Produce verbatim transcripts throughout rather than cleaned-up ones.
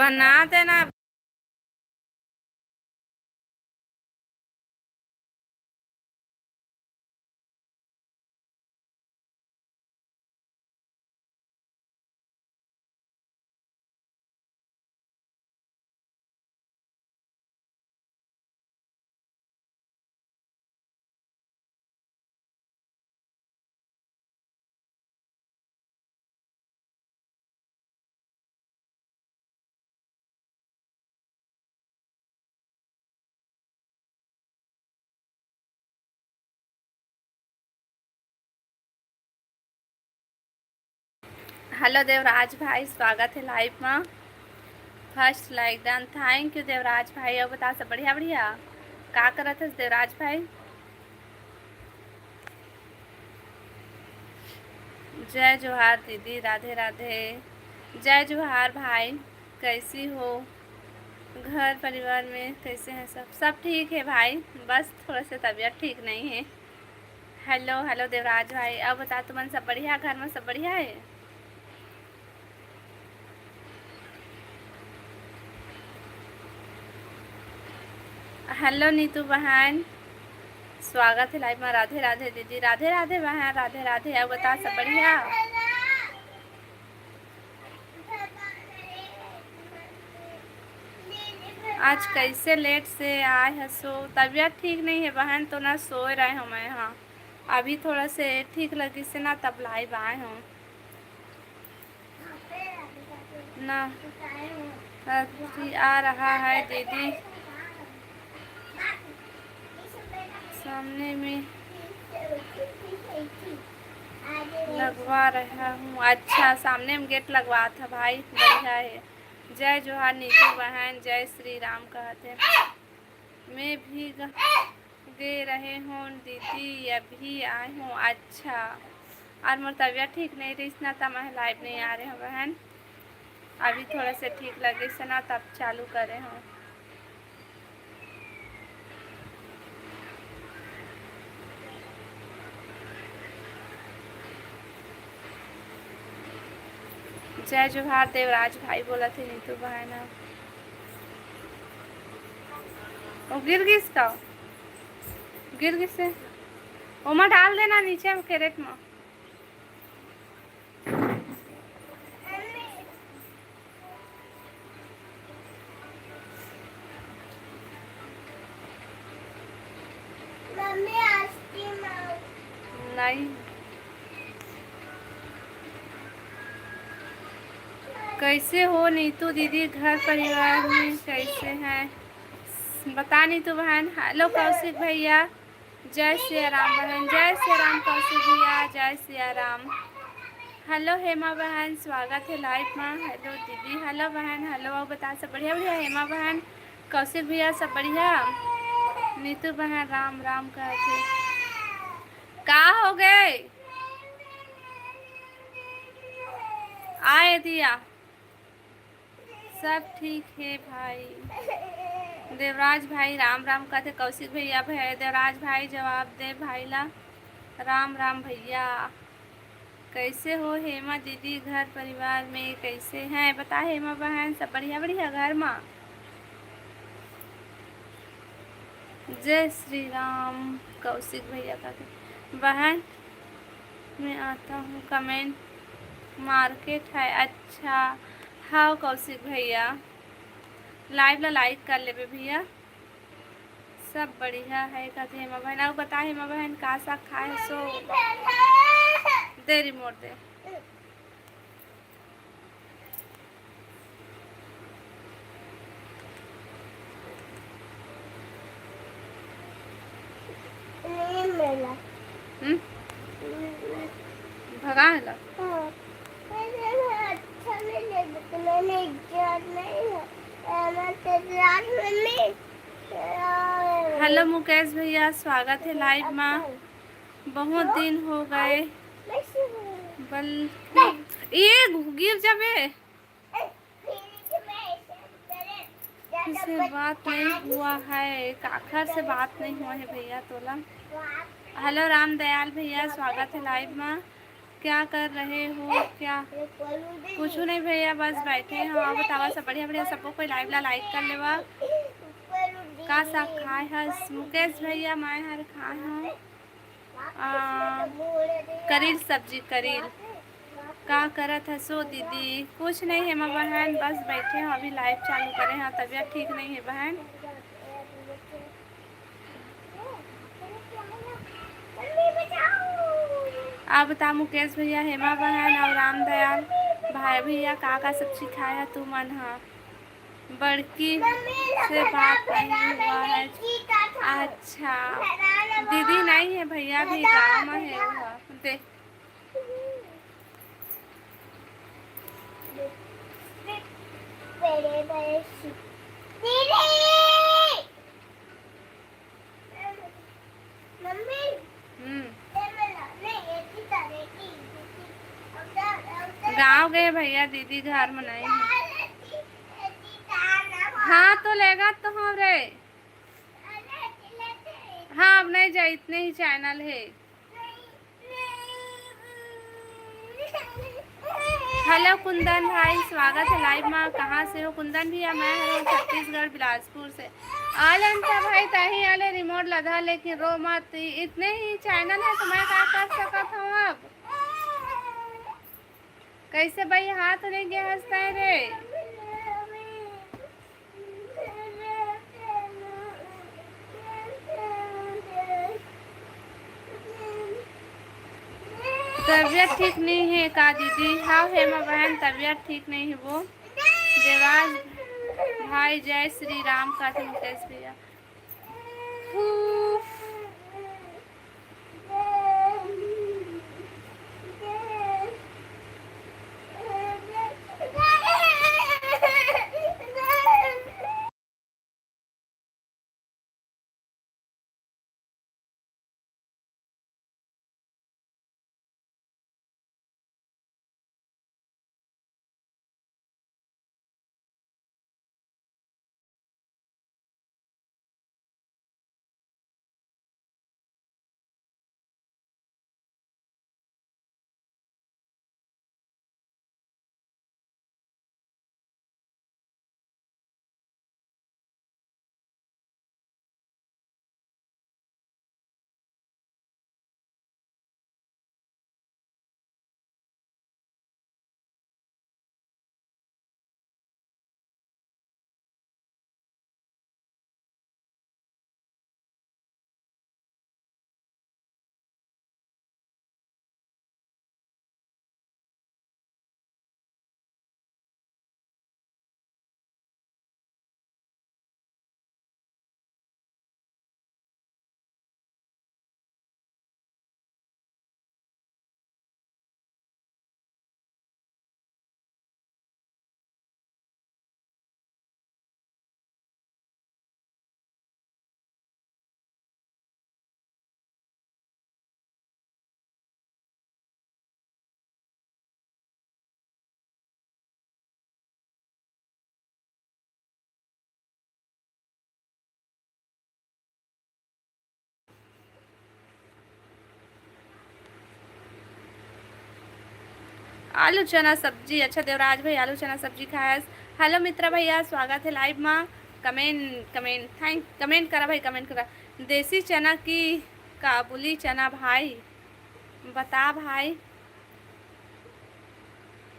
बना देना। हेलो देवराज भाई, स्वागत हे लाइव मा। First like done, thank you Devraj भाई। अउ बता, सब बढ़िया? बढ़िया। का करत हस देवराज भाई? जय जोहार दीदी, राधे राधे। जय जोहार भाई, कैसी हो? घर परिवार में कैसे हैं सब? सब ठीक है भाई, बस थोड़ा सा तबीयत ठीक नहीं है। हेलो हेलो देवराज भाई, अब बता, तुमन सब बढ़िया, घर में सब बढ़िया है? हेलो नीतू बहन, स्वागत है लाइव में। राधे राधे दीदी। राधे राधे बहन, राधे राधे। अब बता, सब बढ़िया? आज कैसे लेट से आए हसो? तबीयत ठीक नहीं है बहन, तो ना सोए रहे हो मैं। हाँ, अभी थोड़ा से ठीक लगिस ना, तब लाइव आए हूँ ना। अभी आ रहा है दीदी, सामने में लगवा रहा हूँ। अच्छा, सामने में गेट लगवा था भाई, बढ़िया है। जय जोहार नीतू बहन, जय श्री राम कहते। मैं भी ग-, गे रहे हों दीदी, अभी आए हों। अच्छा, और मोर तबीयत ठीक नहीं रहिस ना, त मैं लाइव नहीं आ रहे हों बहन। अभी थोड़ा से ठीक लगिस ना, तब चालू करे हों। जय जोहार देवराज भाई, बोलत हे नीतू बहन ह। वो गिर गिस का? गिर गिस हे? ओमा डाल देना नीचे में कैरेट में। मम्मी आइसक्रीम नहीं। कैसे हो नीतू दीदी, घर परिवार में कैसे हैं? बता नीतू बहन। हेलो कौशिक भैया, जय सिया राम बहन, जय सिया राम कौशिक भैया, जय सिया राम। हेलो हेमा बहन, स्वागत है लाइव में। हेलो दीदी, हेलो बहन, हेलो। अउ बता, सब बढ़िया? बढ़िया हेमा बहन, कौशिक भैया, सब बढ़िया? नीतू बहन राम राम कहत हे। का हो गए? आए दिया। सब ठीक हे भाई। देवराज भाई राम राम कथे, कौशिक भैया, भै-, देवराज भाई जवाब दे भाई ला। राम राम भैया, कैसे हो हेमा दीदी, घर परिवार में कैसे हैं? बता हेमा बहन, सब बढ़िया बढ़िया घर मा? जय श्री राम कौशिक भैया का बहन, मैं आता हूँ कमेंट मार्केट है। अच्छा, हाँ कौशिक भैया, लाइव ला लाइक कर लेबे भैया। सब बढ़िया है कथे हेमा बहन। अउ बता हेमा बहन, का साग खाए सो? दे रिमोट दे। नहीं मिला। हम्म? भगा है ला। हाँ। मैंने अच्छा नहीं लगा, तो मैंने इज्जत नहीं है। मैं तो रात में नहीं। हेलो मुकेश भैया, स्वागत है लाइव में। बहुत दिन हो गए। बल्कि ये गिर जाबे। से बात नहीं हुआ है, काखर से बात नहीं हुआ है भैया तोला। हेलो रामदयाल भैया, स्वागत है लाइव में। क्या कर रहे हो क्या? कुछ नहीं भैया, बस बैठे हैं। और बतावा, सब बढ़िया? बढ़िया। सबको कोई लाइव ला लाइक कर लेवा। का साग खाए हस मुकेश भैया? मैं हर खाए हूँ आ, करील सब्जी, करील। का करत हसो दीदी? कुछ नहीं हेमा बहन, बस बैठे हैं, अभी लाइव चालू करे हैं। तबीयत ठीक नहीं है बहन। अब बता मुकेश भैया, हेमा बहन और राम दयाल भाई भैया, का का सब्जी खाया तू मन हा? बड़की से बात नहीं हुआ है। अच्छा, दीदी नहीं है, भैया भी गाँव में है। वो देख, गाँव गए भैया, दीदी घर में नहीं है। हाँ तो लेगा तो हो रे। हाँ, अब नहीं जाए, इतने ही चैनल है। हेलो कुंदन भाई, स्वागत है लाइव में। कहाँ से हो कुंदन भैया? मैं हूँ छत्तीसगढ़ बिलासपुर से। आले अंता भाई, ताही आले रिमोट लधा, लेकिन रो मत, इतने ही चैनल है तो मैं का कर सकत हूँ अब? कैसे भाई, हाथ नहीं गया हंसता है रे? तबीयत ठीक नहीं है का दीदी? हाँ हेमा बहन, तबीयत ठीक नहीं है वो। देवाज भाई, जय श्री राम का थे मुकेश भैया। आलू चना सब्जी। अच्छा देवराज भाई, आलू चना सब्जी खायस। हेलो मित्रा भैया, स्वागत है लाइव मा। कमेंट, कमेंट, थैंक, कमेंट करा भाई, कमेंट करा। देसी चना की काबुली चना भाई, बता भाई।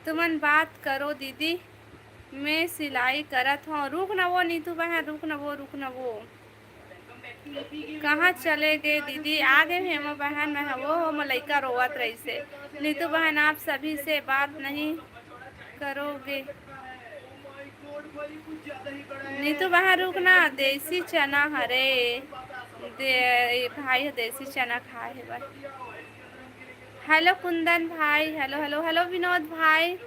तुमन बात करो दीदी, मैं सिलाई करत हूँ। रुक न वो नीतू बहन, रुक न वो, रुक न वो। कहाँ चले गए दीदी? आ गए हेमा बहन, मैं वो हो, मोर लइका रोवत रहिसे। नीतू बहन, आप सभी से बात नहीं करोगे? नीतू बहन रुक ना, देसी चना हरे। दे, ए भाई ह देसी चना खाए हे बस। हेलो कुंदन भाई, हेलो, हेलो, हेलो विनोद भाई।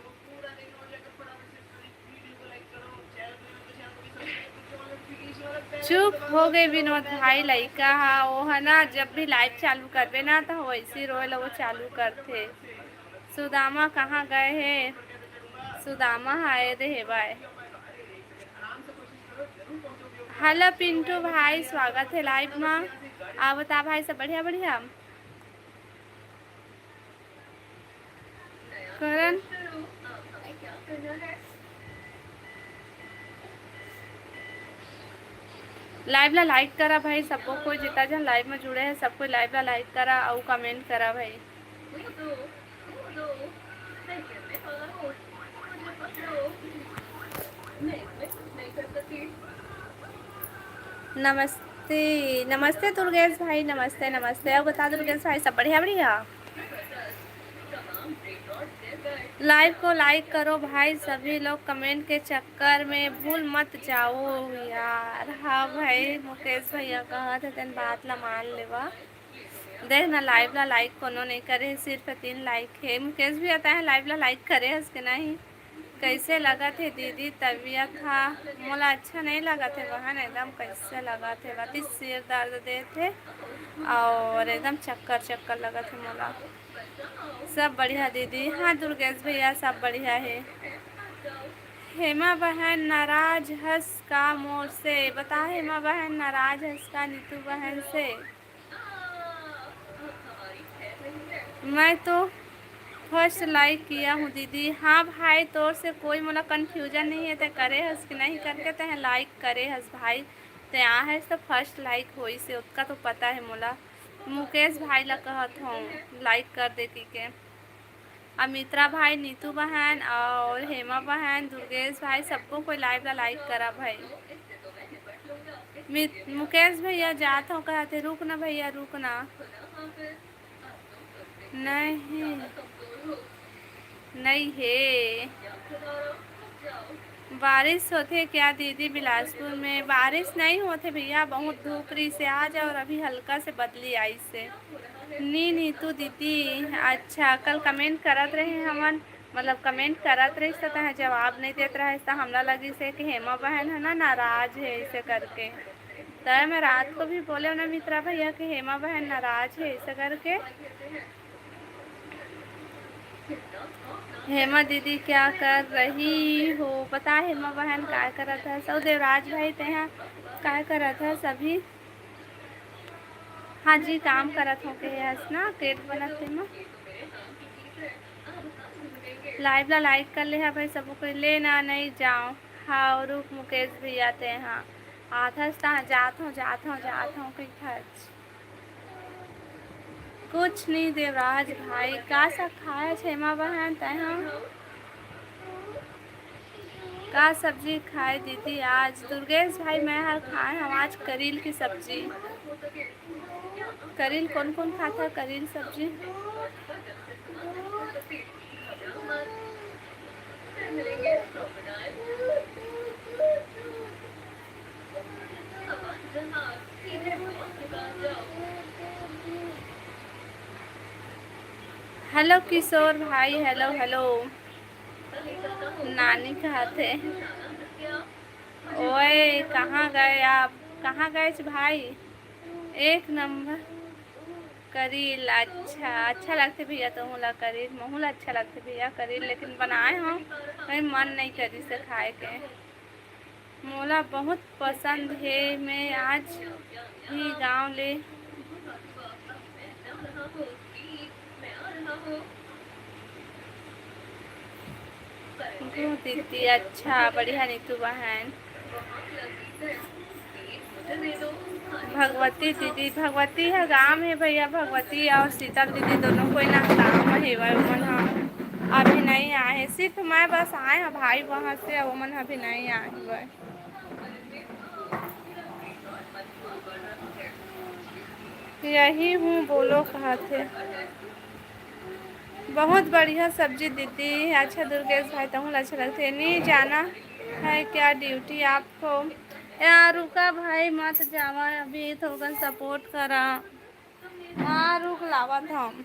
चुप हो गए विनोद भाई, लइका हा, वो है ना, जब भी लाइव चालू करबे ना, तो वैसे ही रोए ला वो चालू करथे। सुदामा कहाँ गए हे? सुदामा हा ए दे हे बाय। हेलो पिंटू भाई, स्वागत है लाइव मा। आप बता भाई, सब बढ़िया, बढ़िया? करण, live ला like करा भाई, सबको कोई जितना जन live में जुड़े हैं, सबको live ला like करा और comment करा भाई। नमस्ते, नमस्ते दुर्गेश भाई, नमस्ते, नमस्ते। और बता दुर्गेश भाई, सब बढ़िया, बढ़िया? Live को like करो भाई, सभी लोग comment के चक्कर में भूल मत जाओ यार। हाँ भाई, मुकेश भैया कहा थे, तेन बात ला मान लेवा। देख ना, live ला like कोनो नहीं करे, सिर्फ तीन like है। मुकेश भैया, तैं live ला like करे हस के नहीं? कैसे लगत हे दीदी तबीयत हा? मोला अच्छा नहीं लगत हे बहन, एकदम कैसे लगत हे, बाती सिर दर्द देत हे और एकदम चक्कर चक्कर लगत हे मोला। सब बढ़िया दीदी। हाँ दुर्गेश भैया, सब बढ़िया हे। हेमा बहन, नाराज हस का मोर से? बता हेमा बहन, नाराज हस का नीतू बहन से? मैं तो first like किया हूँ दीदी। हाँ भाई, तोर से कोई मोला confusion नहीं है, ते करे हस कि नहीं करके ते like करे हस भाई। ते आ हस तो first like होई से, ओतका तो पता है मोला। मुकेश भाई ला कहत हूँ like कर दे की के। अमित्रा भाई, नीतू बहन और हेमा बहन, दुर्गेश भाई, सबको कोई live ला like करा भाई। मि-, मुकेश भैया जात हो कहते, रुक ना भैया, रुक ना। नहीं, नहीं हे। बारिश होथे क्या दीदी बिलासपुर में? बारिश नहीं होथे भैया, बहुत धूप रही से आज और अभी हल्का से बदली आई से। नी नीतू दीदी, अच्छा, कल comment करत रहे हमन, मतलब comment करत रहिस त तैं जवाब नहीं देत रहिस त हमला लगिस हे कि हेमा बहन है ना नाराज है ऐसे करके। त मैं रात को भी बोले ना मित्रा भैया कि हेमा बहन नाराज है ऐसे करके। हेमा दीदी क्या कर रही हो? बता हेमा बहन काय करत है? सौ देवराज भाई तेहा काय करत है सभी? हाँ जी, काम करत हो के हस ना, cake बनत तेमा। Live ला like कर ले हा भाई, सबो कोई लेना नहीं जाओ। हाँ, और रुक मुकेश भैया तेहा आथस तहाँ जात हो, जात हो, जात हो कही खर्च। कुछ नहीं देवराज भाई, का सा खाए छेमा बहन तेहा? का सब्जी खाए दीदी आज? दुर्गेश भाई, मैं हर खाए हम आज करील की सब्जी। करील कौन कौन खाता करील सब्जी? Hello किशोर भाई, hello hello। नानी कहत हे। ओए, कहाँ गए आप? कहाँ गए भाई? एक नंबर करील। अच्छा, अच्छा लगथे भैया, तोहू ला करील, महू ला अच्छा लगथे भैया करील, लेकिन बनाए हो, कहीं मन नहीं करी से खाए के। मोला बहुत पसंद हे, मैं आज ही गांव ले दीदी। अच्छा, बढ़िया नीतू बहन। भगवती दीदी, भगवती ह गांव में भैया, भगवती और शीतल दीदी दोनों कोई ना गांव में हेवय। ओमन ह अभी नहीं आए हे, सिर्फ मैं बस आए ह भाई वहां से, ओमन अभी नहीं आए हुए। यही हूँ बोलो कहत हे। बहुत बढ़िया सब्जी दीदी। अच्छा दुर्गेश भाई, तहूँ ला अच्छा लगथे। नहीं जाना है क्या ड्यूटी आपको? यार रुका भाई, मत जावा, अभी थोड़ा सपोर्ट करा। हाँ, रुक लावत हम,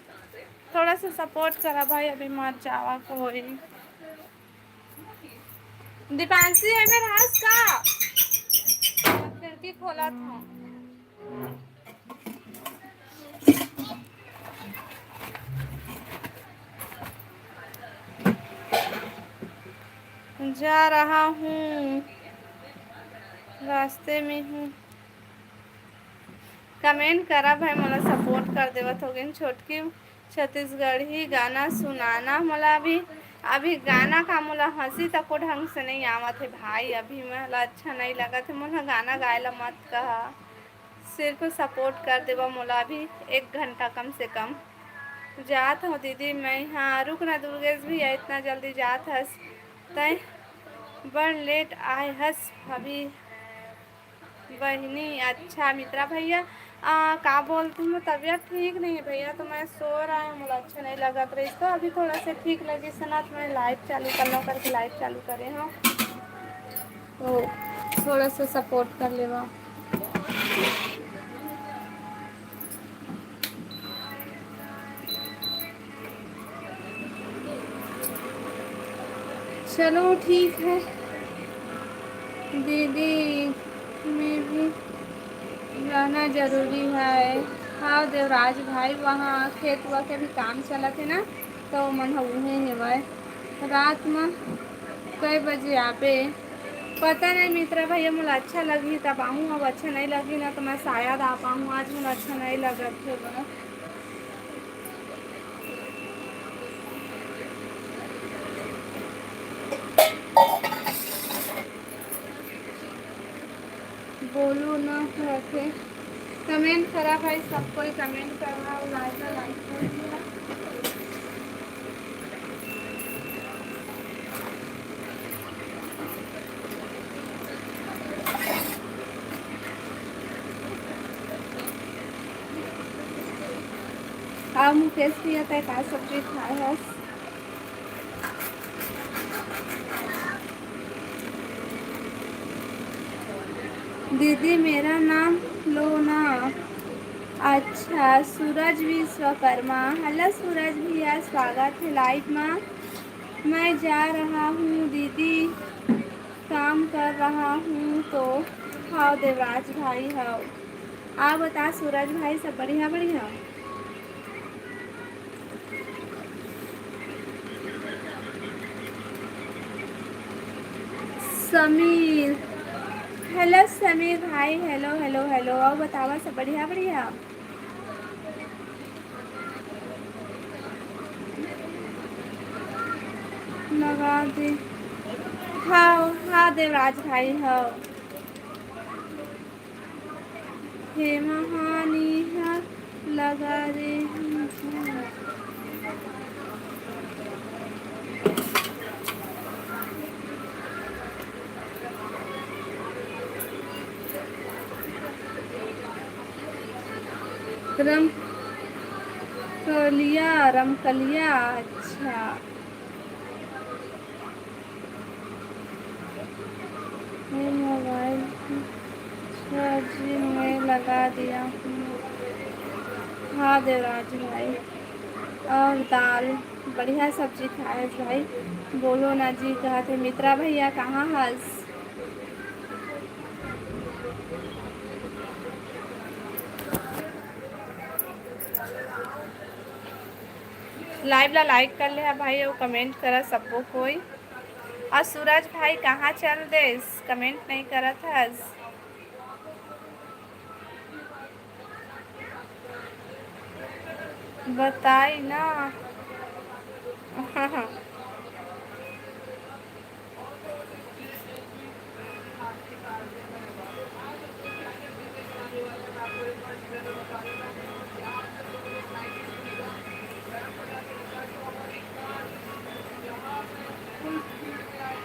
थोड़ा सा सपोर्ट करा भाई, अभी मत जावा कोई। दीपांशी है मेरा हंस का, खिड़की खोलत हूँ। जा रहा हूँ, रास्ते में हूँ। कमेंट करा भाई, मोला सपोर्ट कर देवत होगे। छोटकी छत्तीसगढ़ी गाना सुनाना मोला अभी, अभी गाना का मोला हँसी तको ढंग से नइ आवत हे भाई, अभी मोला अच्छा नइ लगत हे, मोला गाना गाए ला मत कहा, सिर्फ support कर देवा मोला अभी एक घंटा कम से कम। जात हूँ दीदी मैं, हाँ रुक ना दुर्गेश भैया, इतना जल्दी जात हस तय बड़ late आए हस अभी। बहिनी, अच्छा मित्रा भैया, आ, का बोलते हैं, तबीयत ठीक नहीं है भैया, तो मैं सो रहा हूँ, मोला अच्छा नहीं लगत रही, तो अभी थोड़ा सा ठीक लगी से ना, तो मैं live चालू कर लो करके live चालू करे हूँ, तो थोड़ा सा support कर लेवा। चलो ठीक है दीदी, मैं भी रहना जरूरी है। हाँ देवराज भाई, वहाँ खेत वा के भी काम चलत है ना, तो मन ह उहें हेवय। रात म कई बजे आबे? पता नहीं मित्रा भैया, मोला अच्छा लगही तब आहूँ, अब अच्छा नहीं लगही ना तो मैं शायद आ पाऊँ। आज मोला अच्छा नहीं लगत हे बस। बोलू न रखे। Comment करा भाई, सब कोई comment करना, like, like कर दिया। आ मुकेश भैया, तय का सब्जी खाए हस? दीदी, मेरा नाम लो ना। अच्छा, सूरज विश्वकर्मा। Hello सूरज भैया, स्वागत है live मा। मैं जा रहा हूँ दीदी, काम कर रहा हूँ तो। हाँ देवराज भाई, हाँ। आप बता सूरज भाई, सब बढ़िया बढ़िया? समीर, hello समीर भाई, hello hello hello। अउ बतावा, सब बढ़िया बढ़िया? लगा दे। हाँ हाँ देवराज भाई, हाँ। हे महानी हा लगा रे। रमकलिया, रमकलिया, अच्छा। ये मोबाइल की चार्जिंग में लगा दिया हूँ। हाँ देवराज भाई, और दाल, बढ़िया सब्जी खाए भाई। बोलो ना जी, कहा थे मित्रा भैया, कहाँ हस? Live ला like कर ले हा भाई, अउ comment करा सब्बो कोई। अउ सूरज भाई कहाँ चल देस, comment नहीं करत हस। बताई ना।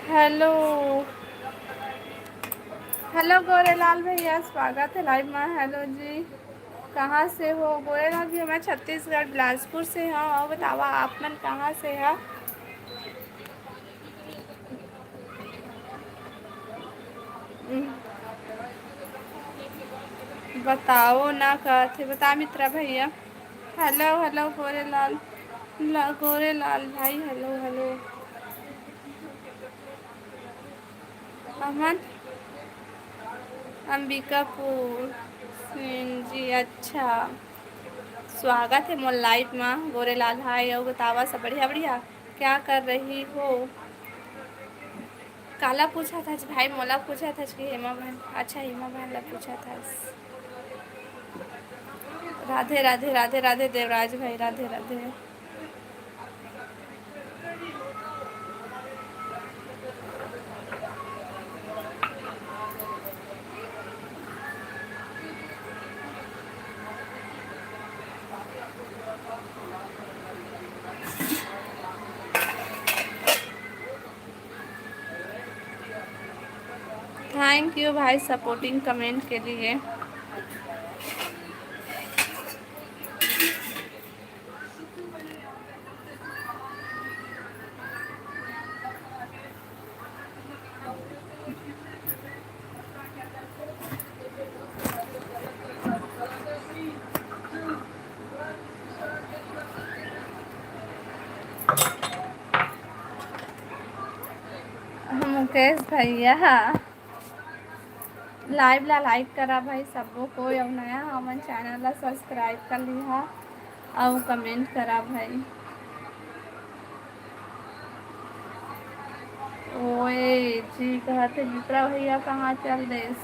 Hello, hello गोरेलाल भैया, स्वागत है live में। Hello जी, कहाँ से हो? गोरेलाल भैया, मैं छत्तीसगढ़ बिलासपुर से हूँ। और बतावा, आप मन कहाँ से है? बताओ ना, कथे बता मित्रा भैया। Hello, hello गोरेलाल, ला-, गोरेलाल भाई, hello, hello। अमन अंबिकापुर सिंह जी, अच्छा, स्वागत है मोर live मा। गोरेलाल, हाय, अउ बतावा, सब बढ़िया, बढ़िया? क्या कर रही हो? काला पूछत हस भाई, मोला पूछत हस कि हेमा बहन? अच्छा, हेमा बहन ला पूछत हस। राधे राधे, राधे राधे देवराज भाई, राधे राधे। थैंक यू भाई सपोर्टिंग कमेंट के लिए। मुकेश भैया, लाइव ला लाइक करा भाई सबो कोई, अउ नया हमन चैनल ला सब्सक्राइब कर लिहा अउ कमेंट करा भाई। ओए जी, कहत हे मित्रा भैया कहाँ चल देस?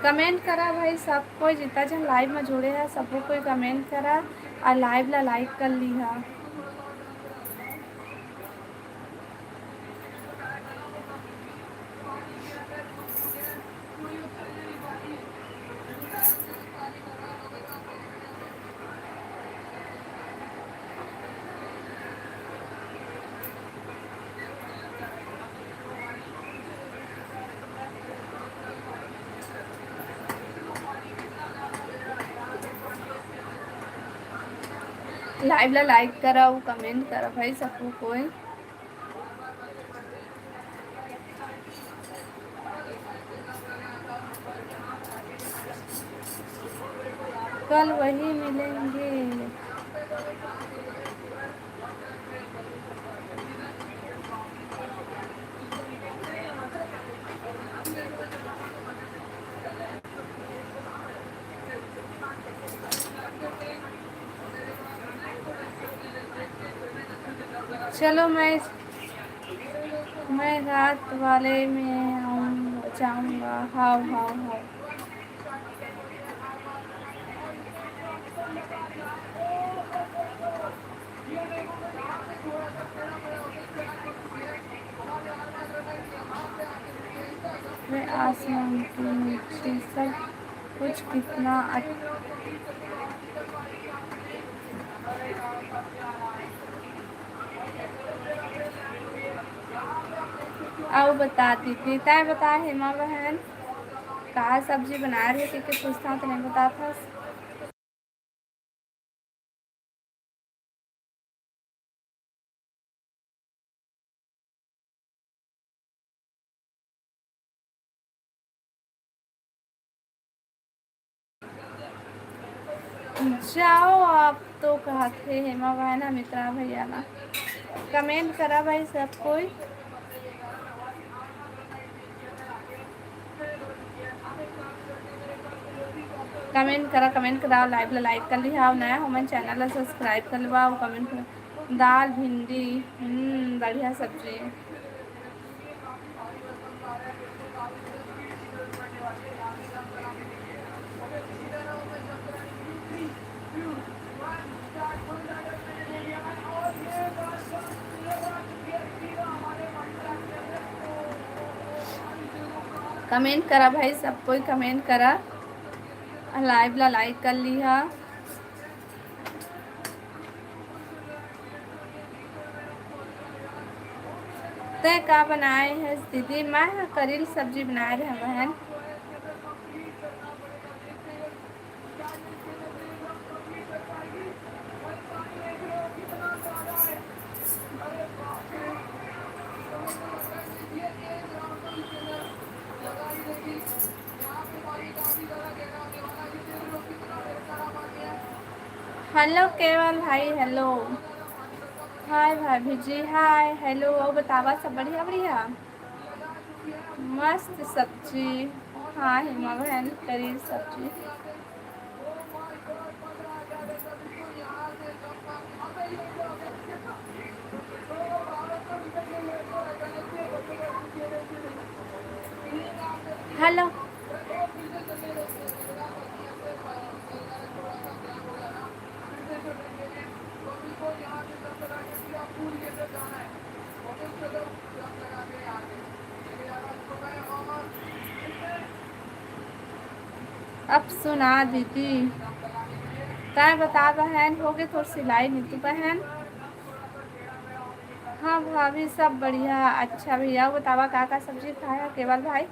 कमेंट करा भाई सब कोई, जितना जन लाइव में जुड़े हैं सबो कोई कमेंट करा अउ लाइव ला लाइक कर लिहा। लाइव ला लाइक करा अउ कमेंट करा भाई सबो कोई। कल वही मिलेंगे। चलो, मैं, मैं रात वाले में आऊँ, जाऊँगा। हाव, हाव, हाव। मैं आसमान के नीचे सब कुछ कितना अच्छा। अउ बता दीदी, तैं बता हेमा बहन, का सब्जी बनाए रहे, के, के पूछता तो नहीं बताता। जाओ आप तो कहत हे हेमा बहन ह मित्रा भैया ला। कमेंट करा भाई सब कोई। कमेंट करा, कमेंट करा, लाइव ला लाइक कर लिहा, नया हमन चैनल ला सब्सक्राइब कर लेवा, कमेंट करा। दाल भिंडी, हम्म, बढ़िया सब्जी। कमेंट करा भाई, सब कोई कमेंट करा, लाइव ला लाइक कर लिहा। तैं का बनाए हस दीदी? मैं ह करेल सब्जी बनाए रहे बहन। हेलो केवल भाई, हेलो। हाय भाभी जी, हाय, हेलो। अउ बतावा, सब बढ़िया, बढ़िया? मस्त सब्जी। हाँ हेमा बहन, करेल सब्जी। हेलो। अब सुना दीदी, तैं बता बहन, हो गे तोर सिलाई नीतू बहन? हाँ भाभी, सब बढ़िया। अच्छा भैया, बतावा का का सब्जी खाए हो केवल भाई?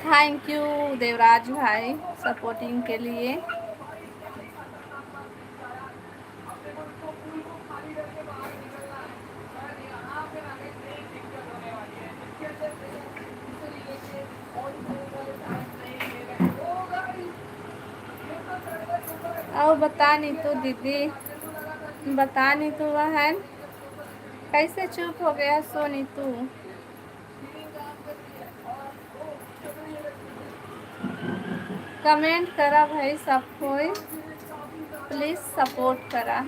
थैंक यू देवराज भाई, सपोर्टिंग के लिए। अउ बता नीतू दीदी, बता नीतू बहन, कैसे चुप हो गया सो नीतू? कमेंट करा भाई सब कोई, प्लीज सपोर्ट करा।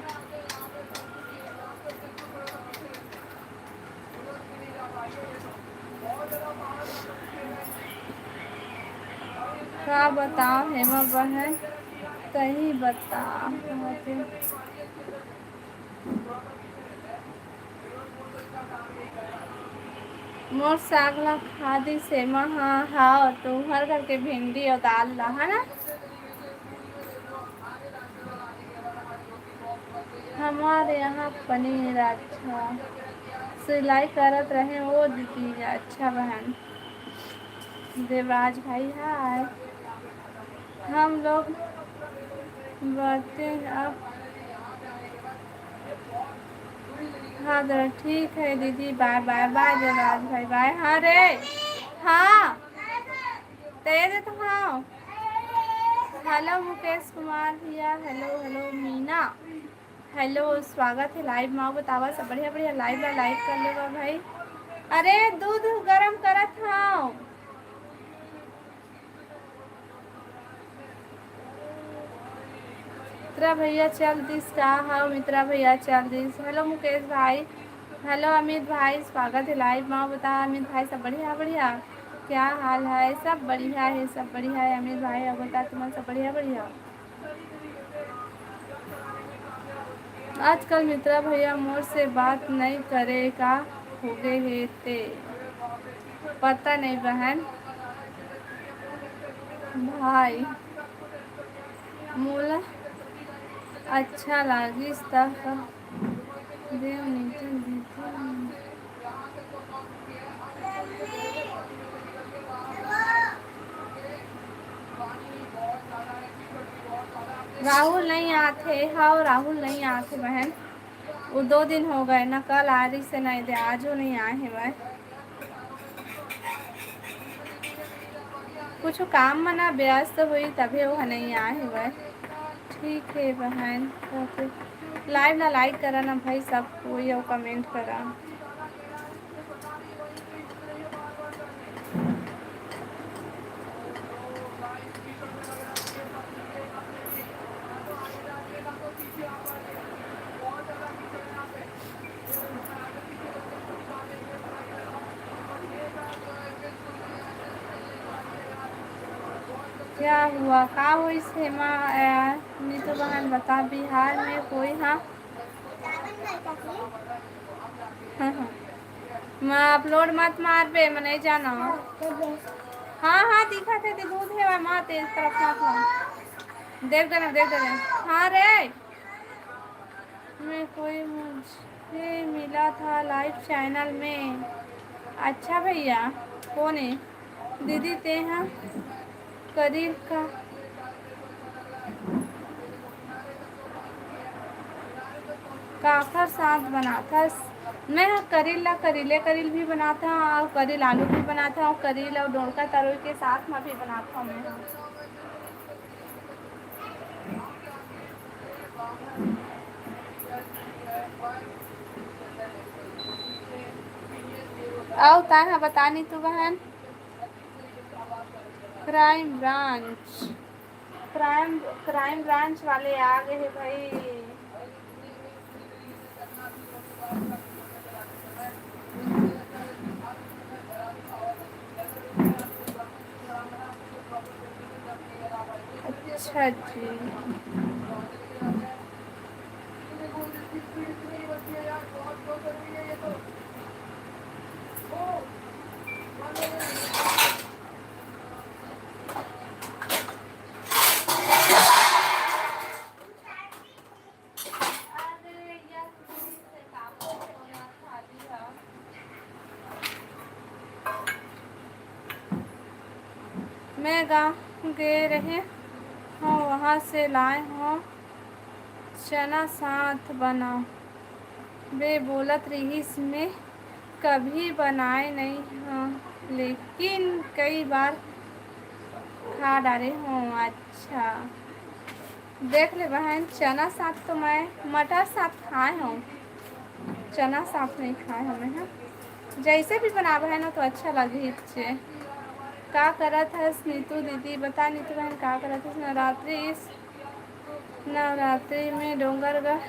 का बताओ हेमा बहन, तही बता। मोर साग ला खा दिस हेमा। हाँ, हाँ, तुंहर घर के भिंडी अउ दाल ला, है ना? हमारे यहाँ पनीर। अच्छा, सिलाई करत रहे ओ दीदी। अच्छा बहन देवराज भाई, हाय। हम लोग बढ़ते हैं अब। हाँ जरा ठीक है दीदी, बाय बाय। बाय देवराज भाई, बाय। हाँ रे, हाँ, तेरे तो हाँ। हेलो मुकेश कुमार भैया, हेलो, हेलो मीना, हेलो, स्वागत है लाइव मा। बतावा सब बढ़िया, बढ़िया। लाइव ला लाइक कर लेवा भाई। अरे दूध गरम करत हव। मित्रा भैया चल दिस का? हाँ मित्रा भैया चल दिस। हेलो मुकेश भाई, हेलो अमित भाई, स्वागत है लाइव मा। बता अमित भाई, सब बढ़िया, बढ़िया, क्या हाल है? सब बढ़िया है, सब बढ़िया है अमित भाई। अब बता तुमन सब बढ़िया, बढ़िया? आजकल मित्रा भैया मोर से बात नई करे, का होगे हे ते? पता नहीं बहन। भाई मोला अच्छा लागिस त देव नीतू दीदी। राहुल नहीं आथे, हाँ राहुल नहीं आथे बहन, वो दो दिन हो गए ना, कल आ रही से नहीं दे, आज वो नहीं आए हैं वह। कुछ काम में ना व्यस्त हुई तभी वो नहीं आए हुए। ठीक है बहन, ओके। लाइव ना लाइक करा ना भाई सब कोई, और कमेंट करा। क्या हुआ? का होइस हेमा? अ, नीतू बहन बता, बिहार में कोई हाँ? मैं अपलोड मत मारबे, मैं नहीं जाना। हाँ, हाँ, दिखा थे, दूध है, वह माँ तेज तरफ हाथ में। देख देना, देख देना। हाँ रे। मैं कोई मुझे मिला था लाइव चैनल में। अच्छा भैया, कौन है? दीदी, तेहा करील का? काकर साथ बनाथस? मैं ह करील ला करीले करील भी बनाथव अउ करील आलू भी बनाथव अउ करील अउ डोड़का तरोई के साथ म भी बनाथव मैं ह। अउ ताय ह बता नीतू बहन। Crime branch. Crime, crime branch वाले आ गए हैं भाई। अच्छा जी। मैं गाँव गे रहे हूँ, वहाँ से लाए हूँ चना साथ बना। बे बोलत रिहिस, मैं कभी बनाए नहीं हूँ, लेकिन कई बार खा डारे हूँ। अच्छा, देख ले बहन, चना साथ तो मैं मटर साथ खाए हूँ, चना साथ नहीं खाए हूँ मैं। हाँ, जैसे भी बनाबे है ना तो अच्छा लगही चे। का करत हस नीतू दीदी? बता नीतू बहन, का करत हस? नवरात्रि इस नवरात्रि में डोंगरगढ़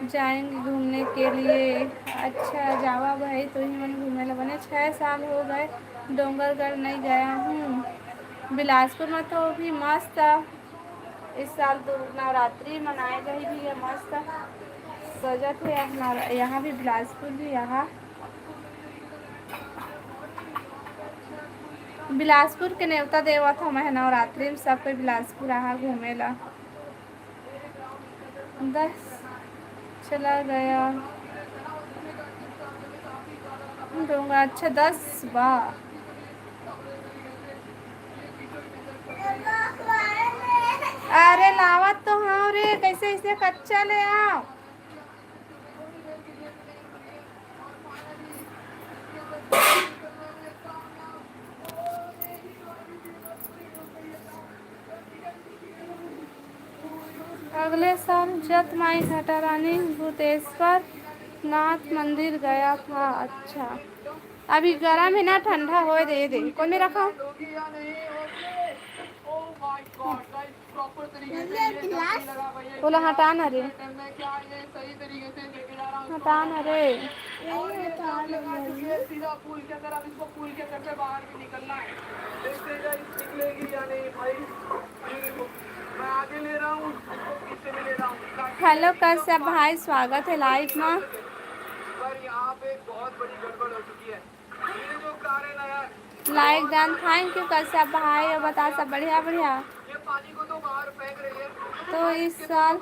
जाएंगे घूमने के लिए। अच्छा, जावा भाई, तुही मन घूमे ला। बने छः साल हो गए, डोंगरगढ़ नहीं गया हूँ। बिलासपुर में तो भी मस्त, इस साल तो नवरात्रि मनाए गई भी है, मस्त सजत है यहाँ, यहाँ भी बिलासपुर भी। यहाँ बिलासपुर के नेवता देवत हूँ मैं नवरात्रि में, सब कोई बिलासपुर आहा घूमे ला। दस चला गया डोंगा। अच्छा, दस बा। अरे लावत तो हाँ रे, कैसे इसे कच्चा ले आओ। अगले साल जत माई घाटा रानी भूतेश्वर नाथ मंदिर गया था। अच्छा, अभी गरम है ना, ठंडा होए दे दे। कौन में रखा? ओला हटा ना रे, हटा ना रे। हेलो कश्यप भाई, स्वागत है लाइव में। लाइक डन, थैंक यू कश्यप भाई। और बता सब बढ़िया बढ़िया। तो इस साल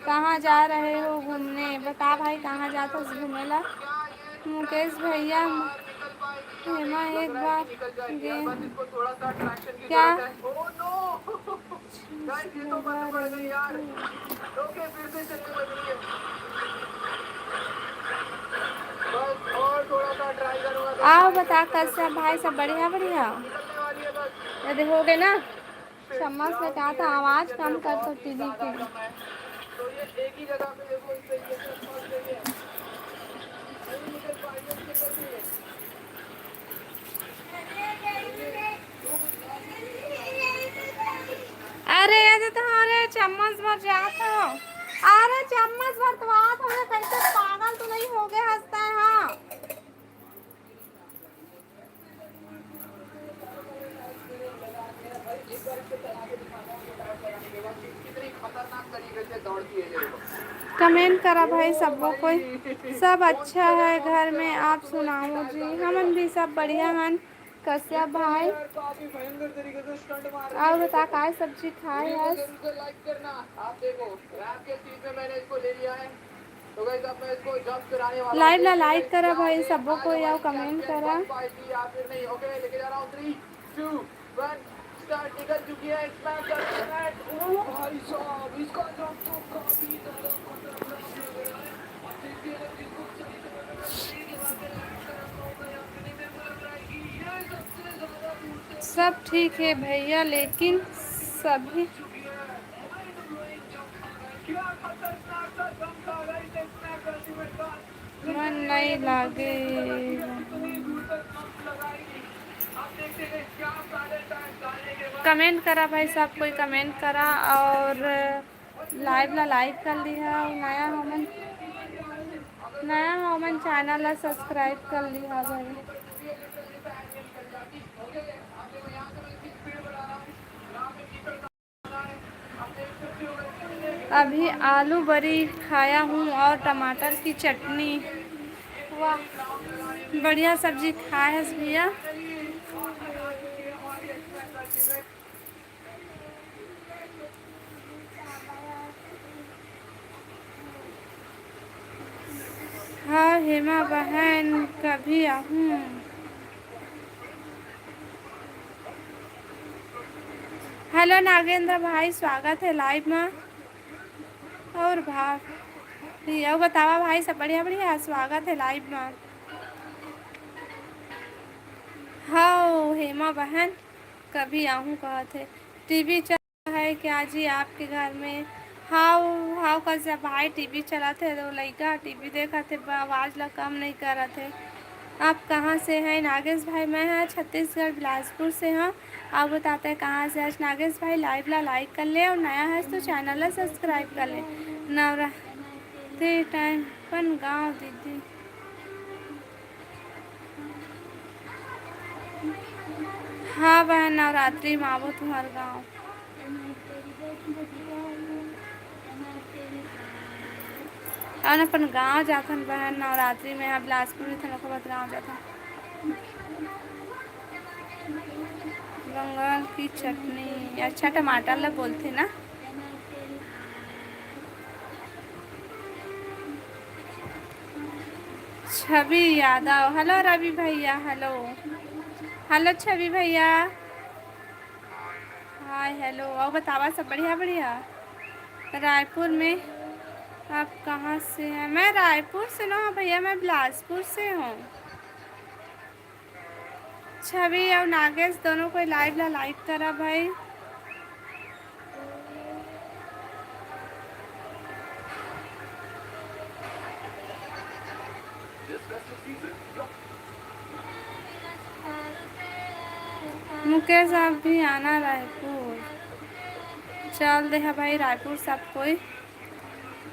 कहाँ जा रहे हो घूमने? बता भाई, कहाँ जात हस घूमे ला? मुकेश भैया, हेमा एक बार गे क्या? आओ बता कश्यप भाई, सब बढ़िया बढ़िया? यदि हो गए ना, चम्मच से कहा था आवाज कम कर तो टीवी के। अरे ये तो तुम्हारे चम्मच भर जात हो। अरे चम्मच भर तो आत हो, कैसे पागल तो नहीं हो गए हंसता है? हाँ, कमेंट करा भाई सबको कोई। सब अच्छा है घर में, आप सुनाओ जी। हमन भी सब बढ़िया हन। कश्यप भाई, और बता काय सब्जी खाए हस? लाइव ला लाइक करा भाई, सबो कोई आओ कमेंट करा। सब ठीक है भैया, लेकिन सभी मन नहीं लागे। कमेंट करा भाई, सब कोई कमेंट करा और लाइव ला लाइक कर लिहा। नया हमन, नया हमन चैनल ला सब्सक्राइब कर लिहा भाई। अभी आलू बरी खाया हूँ और टमाटर की चटनी। वाह, बढ़िया सब्जी खाए हस भैया। हाँ हेमा बहन, कभी आहूँ। हेलो नागेंद्र भाई, स्वागत है लाइव में। और भाभी, अउ बतावा भाई, सब बढ़िया? बढ़िया, स्वागत है लाइव में। हव हेमा बहन, कभी आहूँ कहत हे। टीवी चल रहा है क्या जी आपके घर में? हव, हव कस भाई, टीवी चलत हे, तो लइका टीवी देखत हे, आवाज ला कम नहीं करत हे। आप कहाँ से हैं नागेश भाई? मैं ह छत्तीसगढ़ बिलासपुर से हूँ। आप बताते हैं कहाँ से हस नागेश भाई? लाइव ला लाइक कर ले और नया हस तो चैनल ला सब्सक्राइब कर ले। नवरात्रि टाइम अपन गाँव दीदी। हाँ बहन, नवरात्रि में आबो तुम्हार गाँव। अउ अपन गाँव जाथन बहन, नवरात्रि में यहाँ बिलासपुर में थन, ओकर बाद गाँव जाथन। बंगाल की चटनी, अच्छा टमाटर ला बोलथे ना। छवि यादव, हेलो रवि भैया, हेलो, हेलो छवि भैया। हाय, हेलो, अउ बतावा, सब बढ़िया? बढ़िया। रायपुर में आप कहाँ से हैं? मैं रायपुर से ना हूँ भैया, मैं बिलासपुर से हूँ। छवि अउ नागेश दोनों कोई लाइव ला लाइक करा भाई। मुकेश, आप भी आना रायपुर। चल दे हा भाई रायपुर सब कोई।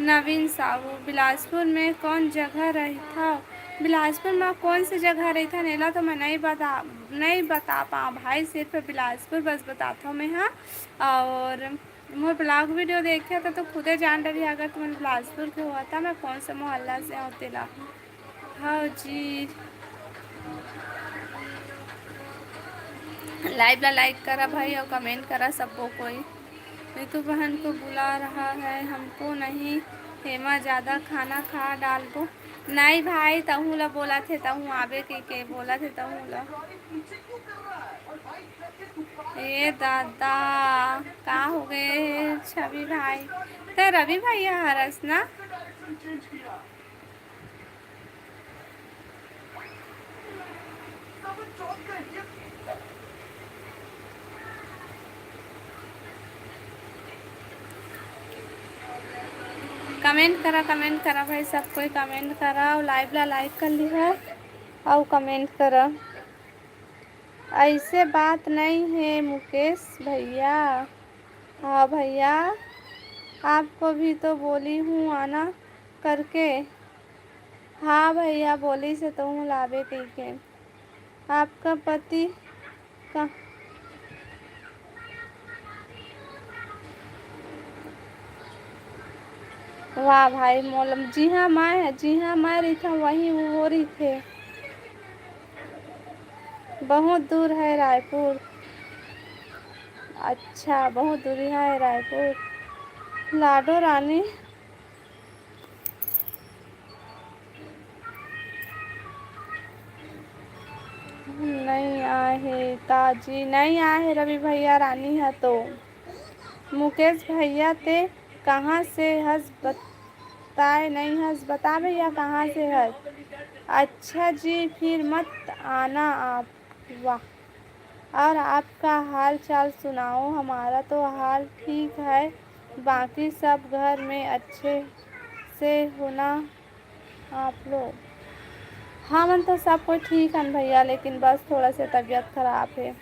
नवीन साहू, बिलासपुर में कौन जगह रहिथव? बिलासपुर में कौन सी जगह रहिथन, एला तो मैं नहीं बता, नहीं बता पाऊँ भाई, सिर्फ बिलासपुर बस बताथव मैं, हाँ। और मोर ब्लॉग वीडियो देखे तो, तो खुदे जान डरिहा, अगर तुमन बिलासपुर के होता, मैं कौन से मोहल्ला से हूँ तेला। हाँ जी, लाइव ला लाइक करा भाई और कमेंट करा सबको कोई। नीतू बहन को बुला रहा है हमको। नहीं हेमा, ज़्यादा खाना खा डालबो। नहीं भाई, तहूँ ला बोला थे, तहूँ आबे के, के बोला थे तहूँ ला। ए दादा, का हो गए छवि भाई? ते रवि भैया हरस ना? कमेंट करा, कमेंट करा भाई, सब कोई कमेंट करा और लाइव ला लाइक कर लिहा और कमेंट करा। ऐसे बात नहीं है मुकेश भैया। हाँ भैया, आपको भी तो बोली हूँ आना करके। हाँ भैया, बोली से तो हूँ लाबे कहिके। आपका पति का? वाह भाई मोलम, जी हाँ मैं, जी हाँ मैं रहिथव, वही वो रहिथे। बहुत दूर है रायपुर। अच्छा, बहुत दूरी है रायपुर। लाडो रानी। नहीं आए हे ताजी, नहीं आए हे रवि भैया, रानी है तो। मुकेश भैया ते कहाँ से हस बताए नहीं हस, बता भैया कहाँ से हस। अच्छा जी, फिर मत आना आप। वाह, और आपका हाल चाल सुनाओ? हमारा तो हाल ठीक है, बाकी सब घर में अच्छे से होना आप लोग? हमन तो सब कोई ठीक हन भैया, लेकिन बस थोड़ा से तबीयत खराब है।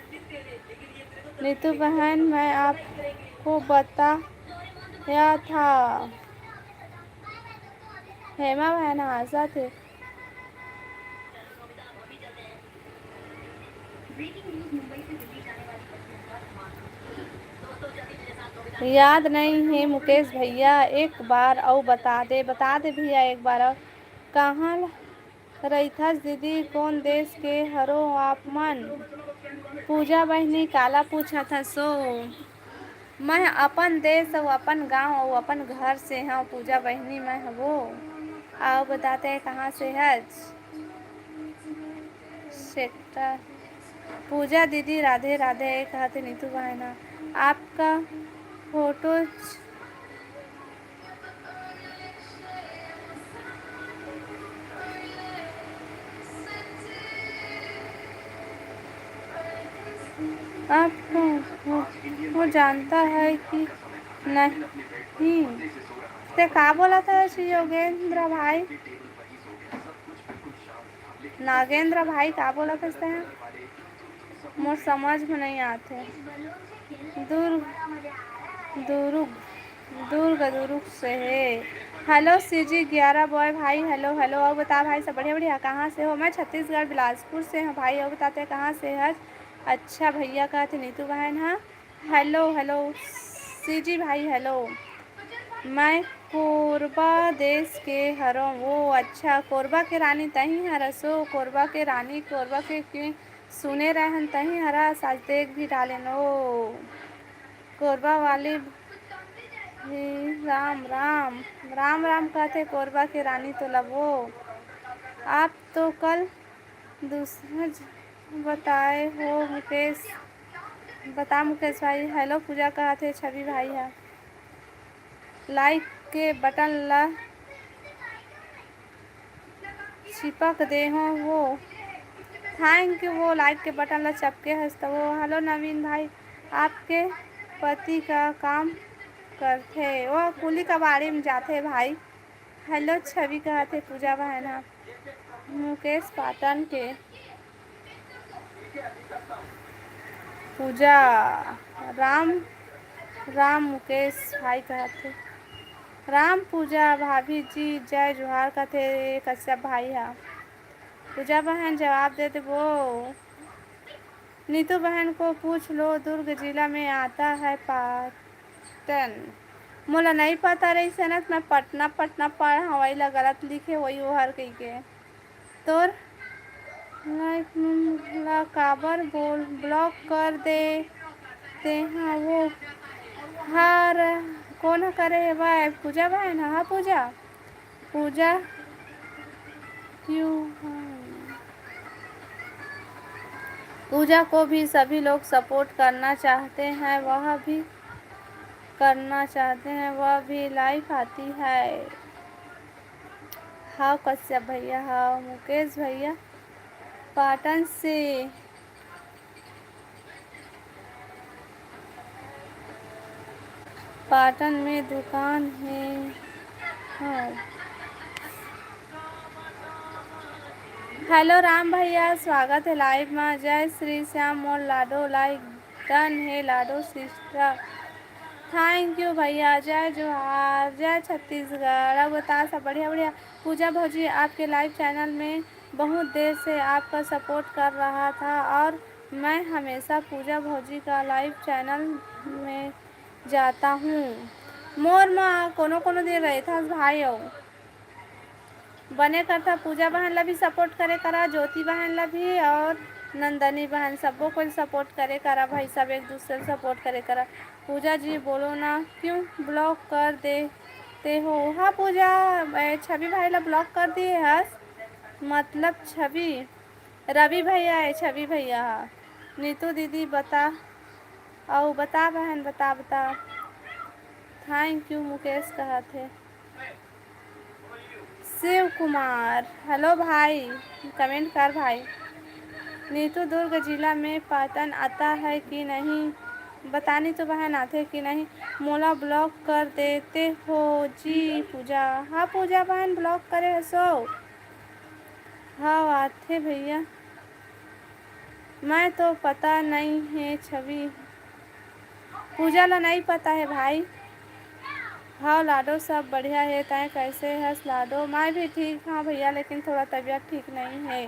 नीतू बहन, मैं आपको बताया था। हेमा बहन हाँसत हे। याद नहीं है मुकेश भैया, एक बार अउ बता दे, बता दे भैया एक बार अउ। कहाँ रहिथस दीदी, कोन देश के हरो आप मन? पूजा बहिनी काला पूछत हसो? मैं अपन देश अउ अपन गांव अउ अपन घर से हव पूजा बहिनी, मैं हवो। अउ बता ते कहाँ से हच? सेक्टर। पूजा दीदी राधे राधे, कहत हे नीतू बहन ह। आपका फोटो आपको वो जानता है कि नहीं? ते का बोलत हस योगेंद्र भाई? नागेंद्र भाई का बोलत हस ते? मोर समझ में नहीं आते। दुर्ग, दुर्ग, दुर्ग, दुर्ग से हे। हेलो सीजी ग्यारह बॉय भाई, हेलो, हेलो। अउ बता भाई, सब बढ़िया, बढ़िया? कहाँ से हो? मैं छत्तीसगढ़ बिलासपुर से हूँ भाई। अउ बता ते कहाँ से हच? अच्छा भैया, कहत हे नीतू बहन ह। हेलो, हेलो सीजी भाई, हेलो। मैं कोरबा देश के हरव। वो अच्छा, कोरबा के रानी तही हरसो? कोरबा के रानी, कोरबा के, के सुने रहन तही हरस, आज देख भी डालेन। ओ कोरबा वाली भी राम राम, राम राम कहत हे कोरबा के रानी तो लबो। आप तो कल दूसरा ज-, बताए हो मुकेश, बता मुकेश भाई। हेलो पूजा कहत हे छवि भाई ह। लाइक के बटन ला चिपक दे हो वो। थैंक यू, वो लाइक के बटन ला चपके हस त वो। हेलो नवीन भाई, आपके पति का काम करथे? वो कुली कबाड़ी में जाथे भाई। हेलो छवि कहत हे पूजा बहन ह। मुकेश पाटन के पूजा। राम राम मुकेश भाई कहत हे। राम पूजा भाभी जी जय जोहार कहत हे कश्यप भाई ह। पूजा बहन जवाब दे देबो। नीतू बहन को पूछ लो, दुर्ग जिला में आता है पाटन। मोला नहीं पता रहिस हे ना, मैं पटना, पटना पढ़ हवई ला गलत लिखे होई ओहर कहिके। तोर लाइक मन ला काबर बोल, ब्लॉक कर दे तेहा वो। हर कोन ह करे हे भाई? पूजा बहन ह, हाँ पूजा। पूजा क्यों है? पूजा को भी सभी लोग सपोर्ट करना चाहते हैं, वह भी करना चाहते हैं, वह भी लाइव आती है। हाव कश्यप भैया, हाव मुकेश भैया, पाटन से। पाटन में दुकान हे। हाँ। हेलो राम भैया, स्वागत हे लाइव मा। जय श्री श्याम मोर लाडो, लाइक डन हे लाडो सिस्टर। थैंक यू भैया, जय जोहार, जय छत्तीसगढ़। अब बता सब बढ़िया बढ़िया। पूजा भौजी आपके लाइव चैनल में बहुत देर से आपका सपोर्ट कर रहा था और मैं हमेशा पूजा भौजी का लाइव चैनल में जाता हूँ। मोर मा कोनो कोनो दिन रहथस भाई हो। बने करथा, पूजा बहन ला भी सपोर्ट करे करा, ज्योति बहन ला भी और नंदनी बहन, सबो कोई सपोर्ट करे करा भाई, सब एक दूसरे ला सपोर्ट करे करा। पूजा जी बोलो ना, क्यों ब्लॉक कर देते हो? हाँ पूजा, ए, छवि भाई ला ब्लॉक कर दिए हस, मतलब छवि, रवि भैया है, छवि भैया हा। नीतू दीदी बता, अउ बता बहन, बता, बता। थैंक यू मुकेश कहत हे। शिव कुमार, हेलो भाई, कमेंट कर भाई। नीतू, दुर्ग जिला में पाटन आता है कि नहीं? बता नीतू बहन, आथे कि नहीं? मोला ब्लॉक कर देते हो जी पूजा। हाँ पूजा बहन, ब्लॉक करे हसो। हाँ आथे भैया, मैं तो पता नहीं है छवि। पूजा ला नहीं पता है भाई। हाँ लाडो, सब बढ़िया है, तैं कैसे हस लाडो? मैं भी ठीक हाँ भैया, लेकिन थोड़ा तबीयत ठीक नहीं है।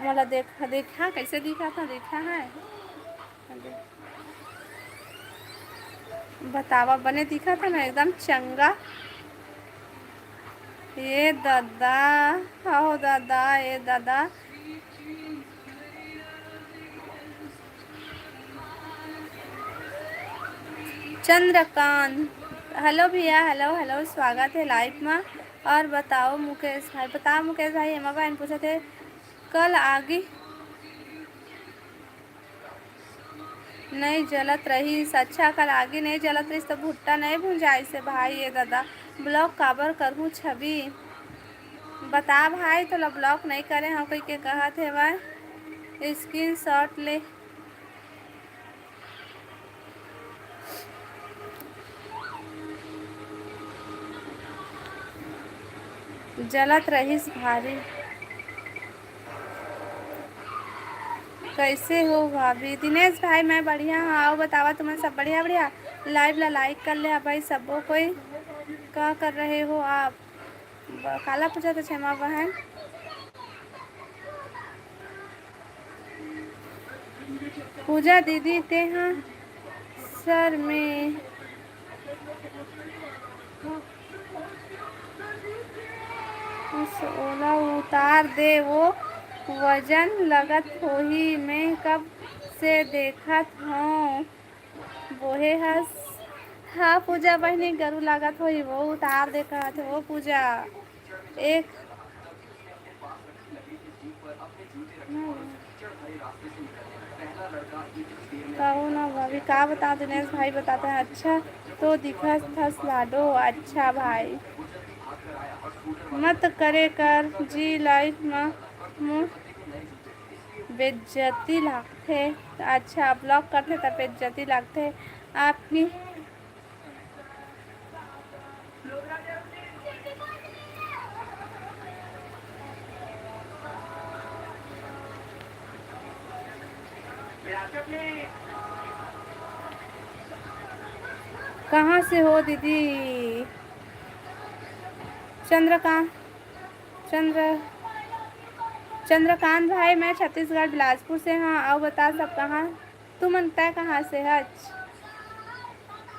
मोला देख, देखा कैसे दिखा था, देखा है। बतावा, बने दिखा था ना, एकदम चंगा। ये दादा, हो दादा, ये दादा। चंद्रकांत, हेलो भैया, हेलो, हेलो, स्वागत है लाइव में। और बताओ मुकेश भाई, बताओ मुकेश भाई, हेमा बहन पूछत हे, कल आगी नहीं जलत रहिस। अच्छा, कल आगी नहीं जलत रहिस तो भुट्टा नहीं भुंजाइस हे भाई। ये दादा, ब्लॉक काबर करहूँ छवि? बता भाई, तोला ब्लॉक नहीं करे हव कहिके कहत हेवय। स्क्रीनशॉट ले। जलत रहिस भारी। कैसे हो भाभी? दिनेश भाई, मैं बढ़िया हूँ। आओ बतावा, तुमन सब बढ़िया? बढ़िया। लाइव ला लाइक कर ले भाई सबो कोई। का कर रहे हो आप? ब-, काला पूजा तो छेमा बहन। पूजा दीदी, तेहा सर में उस ओला उतार दे, वो वजन लगत होही। मैं कब से देखत हूँ, बोहे हस। हाँ पूजा बहिनी, गरु लागत होही, वो उतार दे कहत हो पूजा। एक कहूँ ना भाभी, का बताओ, दिनेश भाई बताते हैं। अच्छा तो दिखत हस लाडो। अच्छा भाई, मत करे कर जी, लाइफ में मुँह बेइज्जती लागथे। अच्छा, ब्लॉक करथे त बेइज्जती लागथे आपकी। कहाँ से हो दीदी? चंद्रकांत, चंद्र, चंद्रकांत भाई, मैं छत्तीसगढ़ बिलासपुर से हूँ। आओ बता सब कहाँ, तुमन तय कहाँ से हच?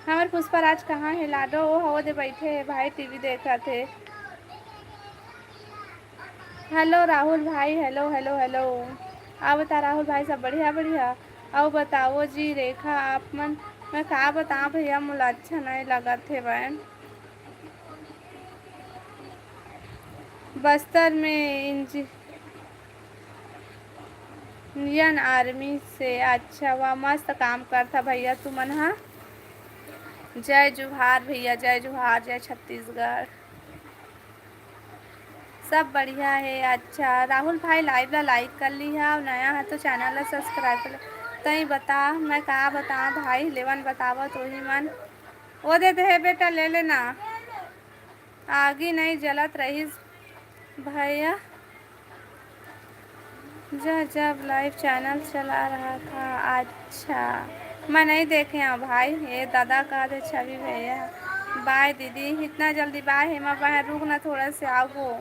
हमर पुष्पराज कहाँ हे लाडो? ओ हो दे बैठे हे भाई, टीवी देखत हे। हेलो राहुल भाई, हेलो, हेलो, हेलो। आओ बता राहुल भाई, सब बढ़िया, बढ़िया। आओ बताओ जी रेखा, आप मन, मैं का बताओ भैया, मोला अच्छा नहीं लगत हे भाई। बस्तर में इंज-, इंडियन आर्मी से। अच्छा, वाह, मस्त काम करथा भैया तुमन हा। जय जोहार भैया, जय जोहार, जय छत्तीसगढ़। सब बढ़िया हे। अच्छा, राहुल भाई, लाइव ला लाइक कर लिहा अउ नया है तो चैनल ला सब्सक्राइब कर ले। तई बता, मैं का बता भाई, लेवन बतावत ओही मन। वो दे दे हे बेटा, ले लेना। आगी नहीं जलत रहिस भैया, जब जब लाइव चैनल चला रहा था। अच्छा, मैं नहीं देखे हूँ भाई, ये दादा कह दे छवि भैया। बाय दीदी, इतना जल्दी बाय? हेमा बहन, रुक ना, थोड़ा से आओ।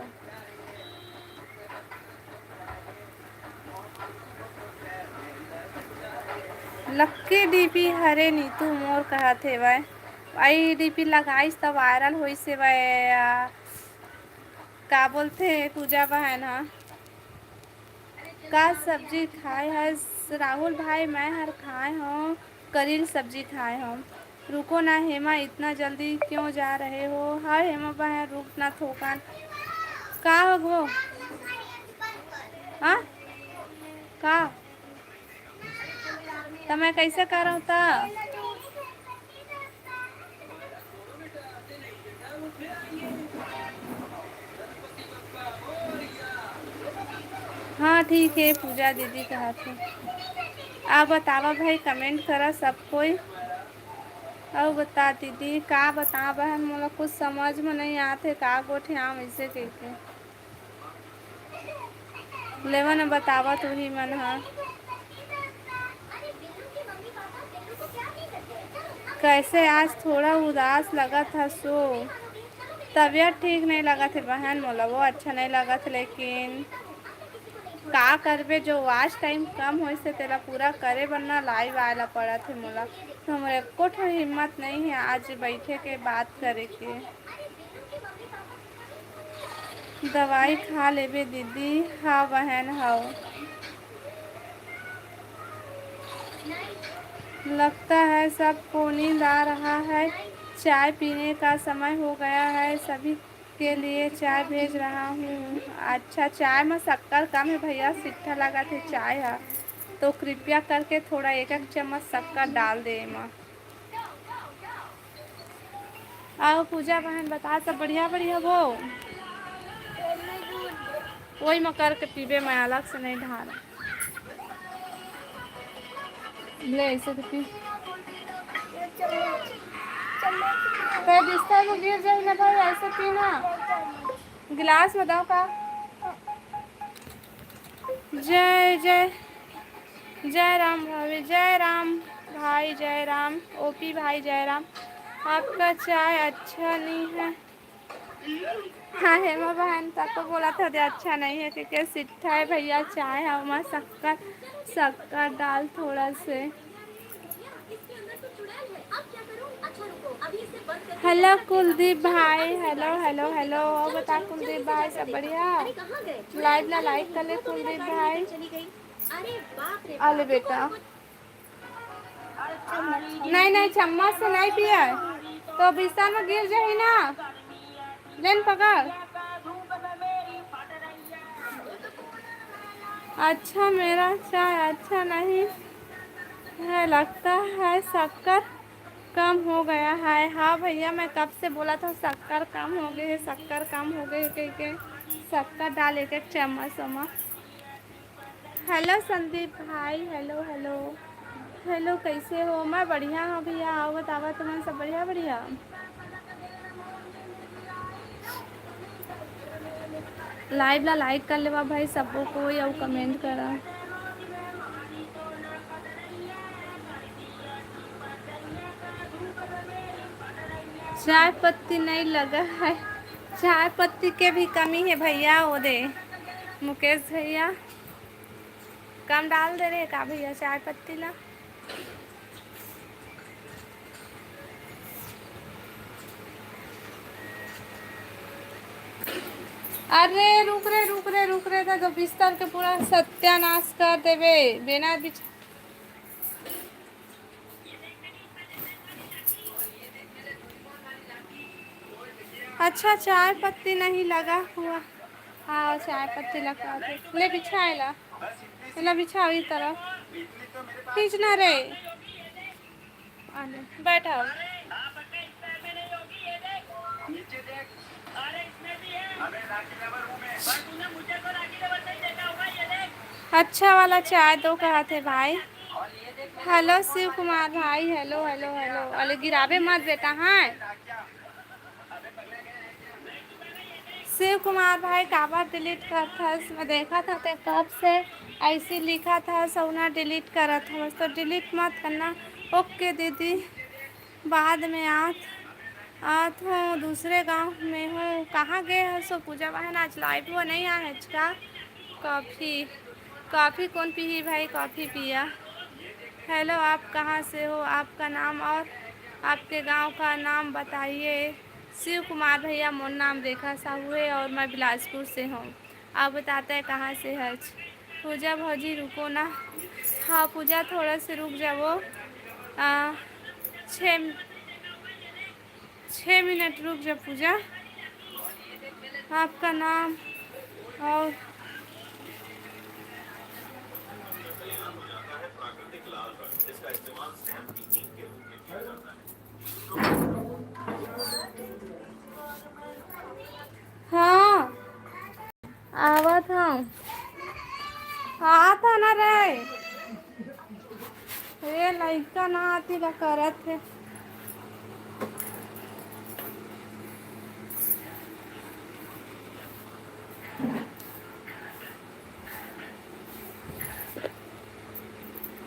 लक्की डीपी हरे नीतू मोर कहत हेवय। आई डीपी लगाइस त वायरल होइस हेवय। आ, का बोलथे पूजा बहन ह? का सब्जी खाए हस राहुल भाई? मैं हर खाए हूँ, करील सब्जी खाए हूँ। रुको ना हेमा, इतना जल्दी क्यों जा रहे हो? हाँ हेमा बहन, रुक ना थोकन। का हो गो? हाँ? का? त मैं कैसे करव त? हाँ ठीक है, पूजा दीदी कहत हे। आ बतावा भाई, कमेंट करा सब कोई। अउ बता दीदी, का बता बहन, मोला कुछ समझ में नहीं आत हे, का गोठियाम ऐसे कहिके। लेवा न बतावा तुही मन ह। कैसे आज थोड़ा उदास लगत हस ओ? तबीयत ठीक नहीं लगत हे बहन, मोला वो अच्छा नहीं लगत हे, लेकिन का करबे, जो वॉच टाइम कम होइस हे, तेला पूरा करे बर ना लाइव आए ला पड़त हे मोला। तो हमर एको ठो हिम्मत नहीं है आज बैठे के, बात करे के। दवाई खा लेबे दीदी। हाँ बहन, हव। लगता है सबको नींद आ रहा है। चाय पीने का समय हो गया है, सभी के लिए चाय भेज रहा हूँ। अच्छा, चाय में शक्कर कम है भैया, सिट्ठा लगा थे चाय है, तो कृपया करके थोड़ा एक एक चम्मच शक्कर डाल दे एमा। आओ पूजा बहन, बता सब बढ़िया बढ़िया हो। वही में करके पीबे, मैं अलग से नहीं ढार। ले ऐसे तो पी। तो बिस्तर में गिर जाए ना भाई, ऐसे पीना। गिलास में दो का। जय जय जय राम भाभी, जय राम भाई, जय राम ओपी भाई, जय राम। आपका चाय अच्छा नहीं है। हाँ हेमा बहन, तको बोला था दे अच्छा नहीं है, क्योंकि सिट्ठा है भैया, चाय है ओमा शक्कर, शक्कर डाल थोड़ा से। हेलो कुलदीप भाई, हेलो हेलो हेलो। और बता कुलदीप भाई, सब बढ़िया? लाइव ला लाइक कर ले कुलदीप भाई। अले बेटा, नहीं नहीं, चम्मच से नहीं पिया है, तो बिस्तर में गिर जाही ना। लेन पकड़। अच्छा, मेरा चाय अच्छा नहीं है, लगता है शक्कर कम हो गया है। हाँ भैया, मैं कब से बोला था शक्कर कम हो गए है, शक्कर कम हो गए है कह के। शक्कर डाल एक एक चम्मच ओमा। हेलो संदीप भाई, हेलो हेलो हेलो, कैसे हो? मैं बढ़िया हूँ भैया, आओ बतावा तुमन सब बढ़िया बढ़िया। लाइव ला लाइक कर लेवा भाई सबो कोई, अउ कमेंट करा। चाय पत्ती नहीं लगा है, चाय पत्ती के भी कमी है भैया। वो दे मुकेश भैया, कम डाल दे रहे का भैया चाय पत्ती ला? अरे रुक रे, रुक रे, रुक रे, तो बिस्तर के पूरा सत्यानाश कर देबे। बेना बिछ-, अच्छा, चाय पत्ती नहीं लगा हुआ। हाँ, चाय पत्ती लगा दे। ले बिछा एला, एला बिछाओ ई तरफ। खींच ना रे। आने, बैठा। अच्छा वाला चाय दो कहा थे भाई। हेलो शिव कुमार भाई, हेलो हेलो हेलो। अरे गिराबे मत बेटा, हाँ। शिव कुमार भाई काबर डिलीट करथस? मैं देखा था ते कब से ऐसी लिखा था, सौना डिलीट करत हवस तो डिलीट मत करना। ओके दीदी, बाद में आत आत हूँ, दूसरे गांव में हूँ। कहाँ गए हो सो पूजा बहन? आज लाइव वो नहीं आए आज का। कॉफ़ी, कॉफ़ी कौन पी भाई? कॉफ़ी पिया। हेलो, आप कहाँ से हो? आपका नाम और आपके गांव का नाम बताइए। शिव कुमार भैया, मोर नाम रेखा साहू है और मैं बिलासपुर से हूँ। आप बताते हैं कहाँ से है? पूजा भौजी रुको ना। हाँ पूजा, थोड़ा से रुक जाओ। आ, छः छः मिनट रुक जा पूजा। आपका नाम और हाँ, आवत हूँ। आवत हूँ ना रे। ये लइका ना आती ला करत हे।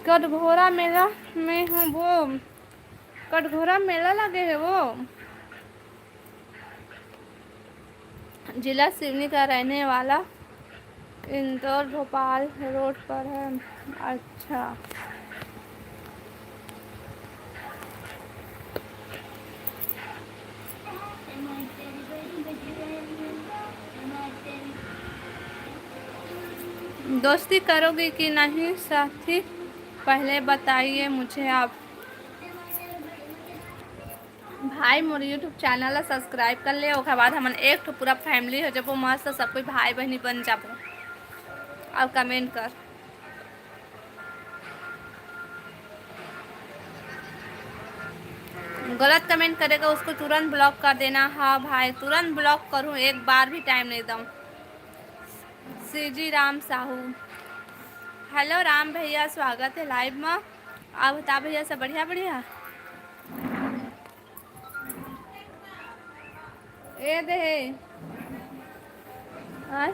कटघोरा मेला में हूँ वो। कटघोरा मेला लगे हे वो। जिला सिवनी का रहने वाला, इंदौर भोपाल रोड पर है। अच्छा। दोस्ती करोगी कि नहीं साथी, पहले बताइए मुझे आप। भाई, मोर YouTube चैनल ला सब्सक्राइब कर ले, ओकर बाद हमन एक ठो पूरा फैमिली हो जबो, मस्त सब कोई भाई बहनी बन जाबो। और कमेंट कर। गलत कमेंट करेगा, उसको तुरंत ब्लॉक कर देना। हाँ भाई, तुरंत ब्लॉक करूँ, एक बार भी टाइम नहीं दूँ। सीजी राम साहू, हेलो राम भैया, स्वागत है लाइव में। आप बता भैया, सब बढ़िया? बढ़िया। ए दे हे। आय?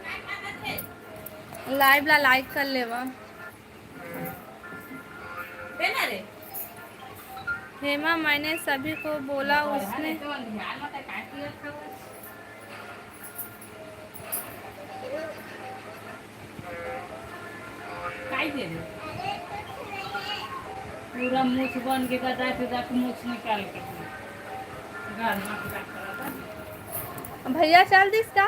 लाइव ला लाइक कर लेवा। हेमा, मैंने सभी को बोला, उसने काई दे दे। पूरा मूछ बन के गदा के गदा मूछ निकाल के। गाल में पूरा करता। भैया चल दिस का?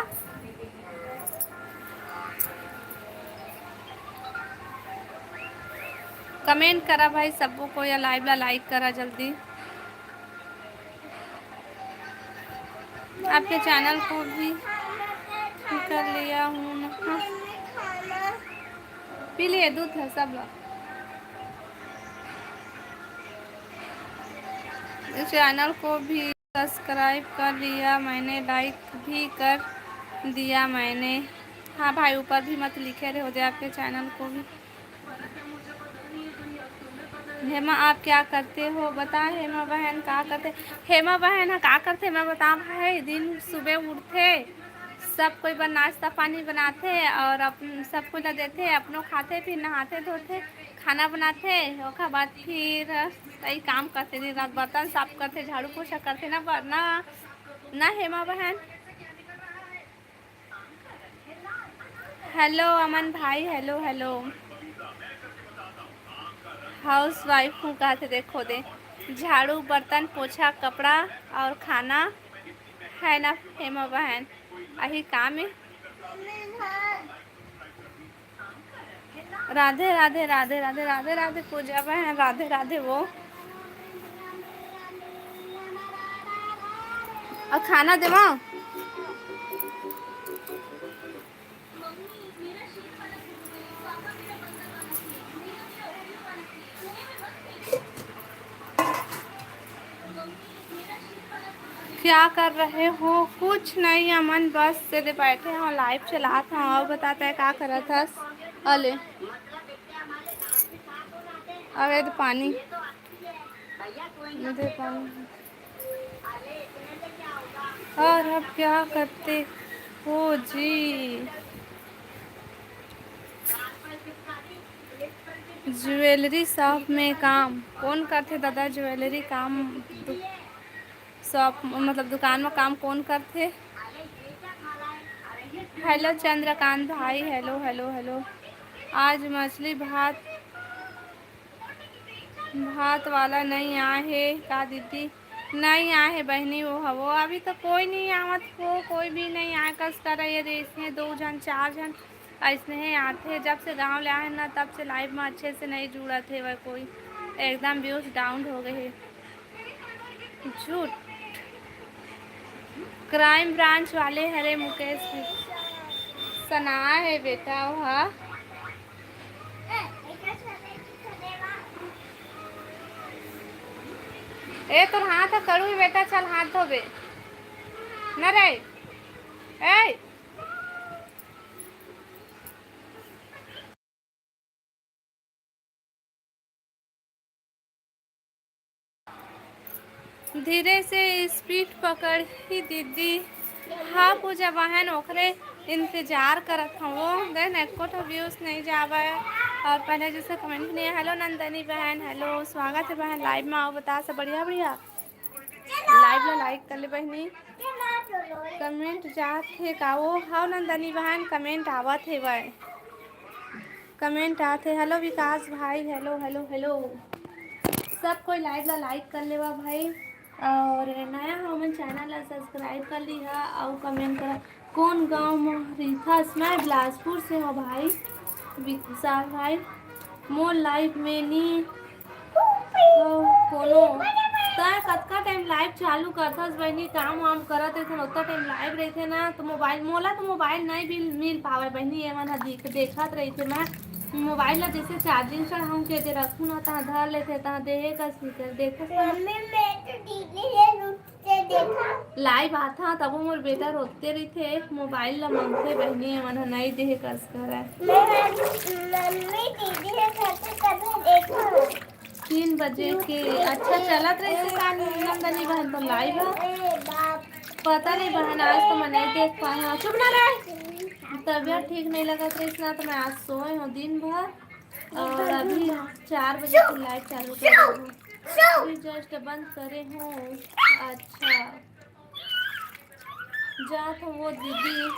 कमेंट करा भाई सबको, या लाइव ला लाइक करा जल्दी। आपके चैनल को भी कर लिया हूँ ना। हाँ। पी लिए दूध है सब लोग। चैनल को भी सब्सक्राइब कर लिया मैंने, लाइक भी कर दिया मैंने। हाँ भाई, ऊपर भी मत लिखे रहे हो दे आपके चैनल को भी। हेमा, आप क्या करते हो? बता हेमा बहन, का करथे? हेमा बहन ह का करथे, मैं बताऊँ भाई, दिन सुबह उठथे, सब कोई बर नाश्ता पानी बनाथे और अपन सब कोई ला देथे, अपनो खाथे, फिर नहाथे धोथे, खाना बनाथे, ओकर बाद फिर यही काम करथे, दिन रात बर्तन साफ करथे, झाड़ू पोछा करथे ना, बर-, ना, ना हेमा बहन। हेलो अमन भाई, हेलो, हेलो। हाउस वाइफ हूँ कहथे, देखो दे, झाड़ू, बर्तन, पोछा, कपड़ा और खाना है ना हेमा बहन, यही काम है। राधे, राधे, राधे, राधे, राधे, राधे पूजा बहन, राधे, राधे वो। और खाना देवा? क्या कर रहे हो? कुछ नहीं अमन, बस से दे बैठे हो, लाइव चलात हो। और बताते हैं का करत हस? अले, अबे तो पानी, मुझे पानी। और अब क्या करते हो जी? ज्वेलरी शॉप में काम कौन करथे दादा? ज्वेलरी काम दु-, शॉप म-, मतलब दुकान में काम कौन करथे? हेलो चंद्रकांत भाई, हेलो, हेलो, हेलो। आज मछली भात, भात वाला नहीं आए हे का दीदी? नहीं आए हे बहिनी, वो हवो। अभी तो कोई नहीं आवत हो, कोई भी नहीं आए कस करा। ये रेस में दो झन, चार झन अइसने आथे। जब से गांव ले आए ना, तब से लाइव में अच्छे से नहीं जुड़त हे वह कोई, एकदम व्यूज डाउन हो गए हे। झूठ। क्राइम ब्रांच वाले हरे मुकेश भी। सना है बेटा, वो हा। ए, तोर हाथ ह कड़ू ही बेटा, चल हाथ धोबे। न रे। ए। धीरे से स्पीड पकड़ ही दीदी। हाँ पूजा बहन, ओकरे इंतजार करत हवो। देन एको ठो व्यूज नहीं जावे। और पहले जैसे कमेंट नहीं है। हेलो नंदनी बहन, हेलो, स्वागत है बहन लाइव में। आओ, बता, सब बढ़िया? बढ़िया। लाइव ला लाइक कर ले बहनी। कमेंट जात हे का? ओ, हाव नंदनी बहन, कमेंट आवत हे भाई, कमेंट आत हे। हेलो विकास भाई, हेलो, हेलो, हेलो। सब कोई लाइव ला लाइक कर लेवा भाई, और नया हो मन चैनल ला सब्सक्राइब कर लीहा, और कमेंट करा। कौन गांव में रहिथस? मैं बिलासपुर से हूँ भाई, विशाल भाई। मोर लाइफ में नी हो कोनो। तैं कतका टाइम लाइव चालू करथस बहिनी? काम वाम करत रहिथे ना, ओतका टाइम लाइव रहिथे ना, तो मोबाइल, मोला तो मोबाइल नहीं मिल, मिल पावे बहिनी। ये मन ह दिख, देखत रहिथे, मैं मोबाइल ला जैसे चार्जिंग चढ़ाऊं के दे रखूं ना, तहाँ धर लेथे, तहाँ देहे कस नहीं कर, देखत ना। मम्मी, मैं तो दीदी ले लूं। लाइव आथा तबो मोर बेटा रोते रहिथे, मोबाइल ला मांगथे बहिनी, ये मन ह नई देहे कस करय। मम्मी, दीदी ह घर पे कभी देखो। तीन बजे के। अच्छा, चलत रहिथे का नंदनी बहन तो लाइव ह? पता नहीं बहन, आज तो मैं नहीं देख पाए हूँ। चुप ना रहे, तबीयत ठीक नहीं लगत रहिस ना, तो मैं आज सोए हूँ दिन भर, और अभी चार बजे से लाइव चालू कर रही हूँ। अभी जस्ट बंद करे हूँ। अच्छा, जात हूँ वो दीदी।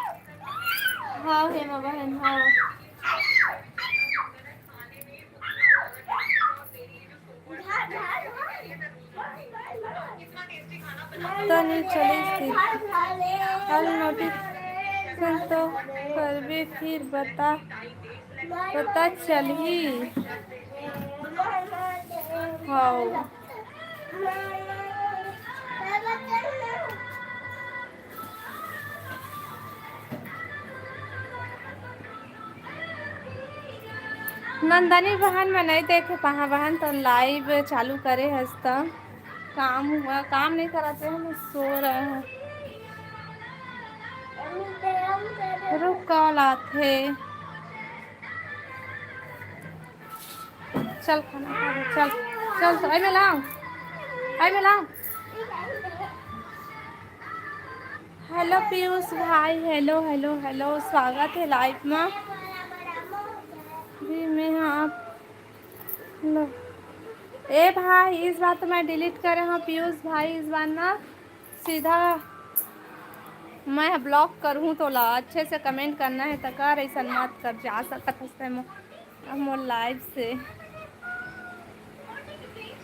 हाँ हेमा बहन, हाँ। तनी चलिस थी। कल नोटिफिकेशन तो करबे, फिर बता, पता चलही। हाँ। नंदनी बहन, मैं नहीं देखे पाहा बहन, तो लाइव चालू करे हस त काम हुआ, काम नहीं कराते हम, सो रहे हैं। रुक, कॉल आथे। चल खाना खा ले, चल, चल, तो आई में लाओ, आई में लाओ। हेलो पीयूष भाई, हेलो, हेलो, हेलो, स्वागत है लाइव में। भी मैं हाँ, लो। ए भाई, इस बार तो मैं डिलीट करे हूँ पीयूष भाई, इस बार ना सीधा मैं ब्लॉक करूँ तो ला, अच्छे से कमेंट करना है तो कर, ऐसा मत कर, जा सकत हस तैं मो-, अब मोर लाइव से।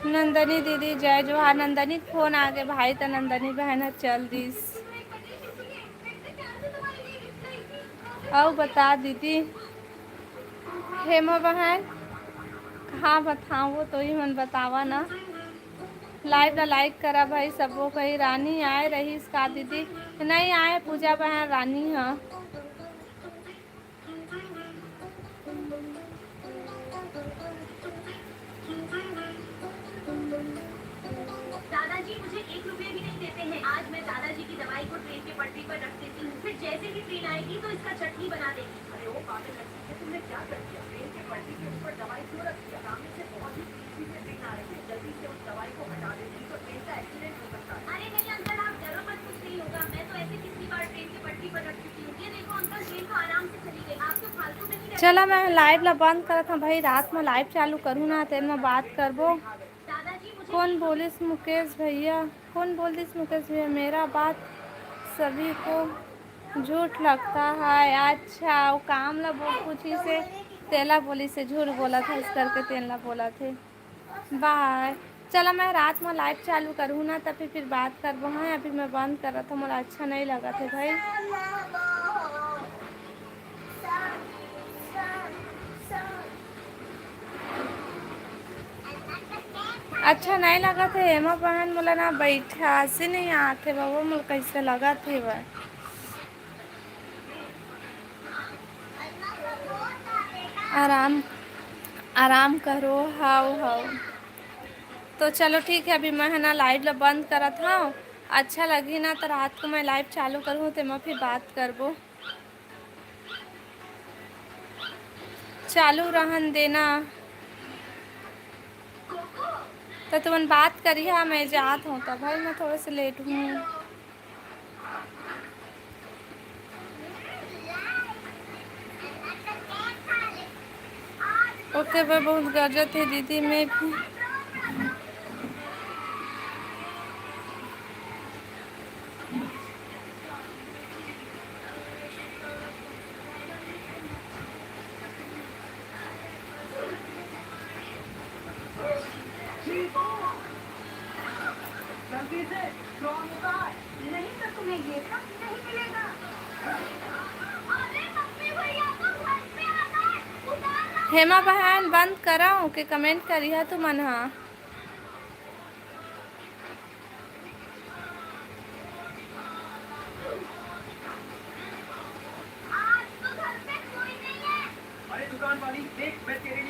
नंदनी दीदी जय जोहार। नंदनी के फोन आगे भाई, त नंदनी बहन ह चल दिस। अउ बता दीदी, हेमा बहन, कहाँ बताऊँ, वो तो ही मन बतावा ना। लाइव ला लाइक करा भाई सबो। कही रानी आए रहीस का दीदी? नहीं आए पूजा बहन, रानी ह। दादाजी मुझे एक रुपये भी नहीं देते हैं। आज मैं दादाजी की दवाई को ट्रेन के पटरी पर रख देती हूँ, फिर जैसे ही ट्रेन आएगी तो इसका चटनी बना देगी। अरे ओ पागल लड़की, ये तुमने क्या कर दिया? ट्रेन के पटरी के ऊपर दवाई क्यों रख दिया? सामने से बहुत ही तेजी से ट्रेन आ रही है, जल्दी से उस दवाई को हटा दे, नहीं तो ट्रेन का एक्सीडेंट हो सकता है। अरे नहीं अंकल, आप डरो मत, कुछ नहीं होगा। मैं तो ऐसे कितनी बार ट्रेन के पटरी पर रख चुकी हूँ। ये देखो अंकल, ट्रेन तो आराम से चली गई। आप तो फालतू में ही डर चला, मैं लाइव ला बंद करत हूँ भाई, रात में लाइव चालू करूँ ना, तेन में बात करबो। कौन बोलिस मुकेश भैया? कौन बोल दिस मुकेश भैया? मेरा बात सभी को झूठ लगता है। अच्छा, वो काम ला बोल पूछी से, तेला बोली से झूठ बोला था, इस करके तेला बोला थे। बाय। चला, मैं रात में लाइव चालू करूँ ना, तब फिर, फिर बात करबो। हाँ, अभी मैं बंद करत हूँ, मोला अच्छा नहीं लगत है भाई। अच्छा नहीं लगत है हेमा बहन, मोला ना बैठासे नहीं आत है बाबा, मोला कैसे लगत है बा। आराम, आराम करो, हाव, हाव। तो चलो ठीक है, अभी मैं है ना लाइव ला बंद करत हूँ। अच्छा लगी ना तो रात को मैं लाइव चालू करूँ, तेमा फिर बात करबो। चालू रहन देना। तो तुमन बात करिहा, मैं जात हूँ, तो भाई मैं थोड़े से लेट हूँ। ओके, मैं बहुत गरजत हे दीदी, मैं भी। हेमा बहन, बंद करव के comment करिहा तुमन हा।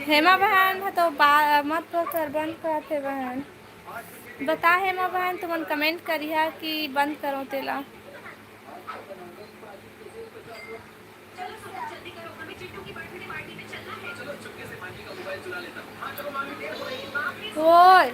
हेमा बहन ह तो बा-, मत तो कर, बंद करथे बहन। बता हेमा बहन, तुमन comment करिहा कि बंद करव तेला। ओए।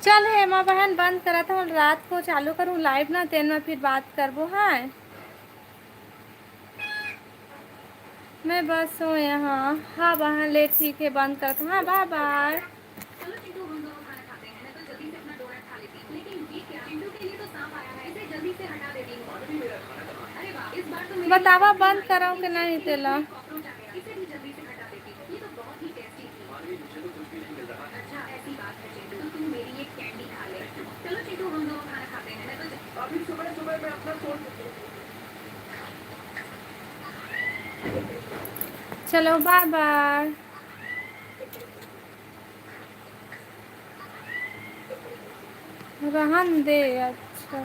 चल हेमा बहन, बंद करत हूँ, रात को चालू करूँ live ना, तेन में फिर बात करबो, हाँ। मैं बस हूँ यहाँ। हाँ बहन, ले ठीक है, बंद करत हूँ, हाँ, bye bye। बतावा बंद करव के नहीं तेला। चलो bye bye। रहन दे, अच्छा।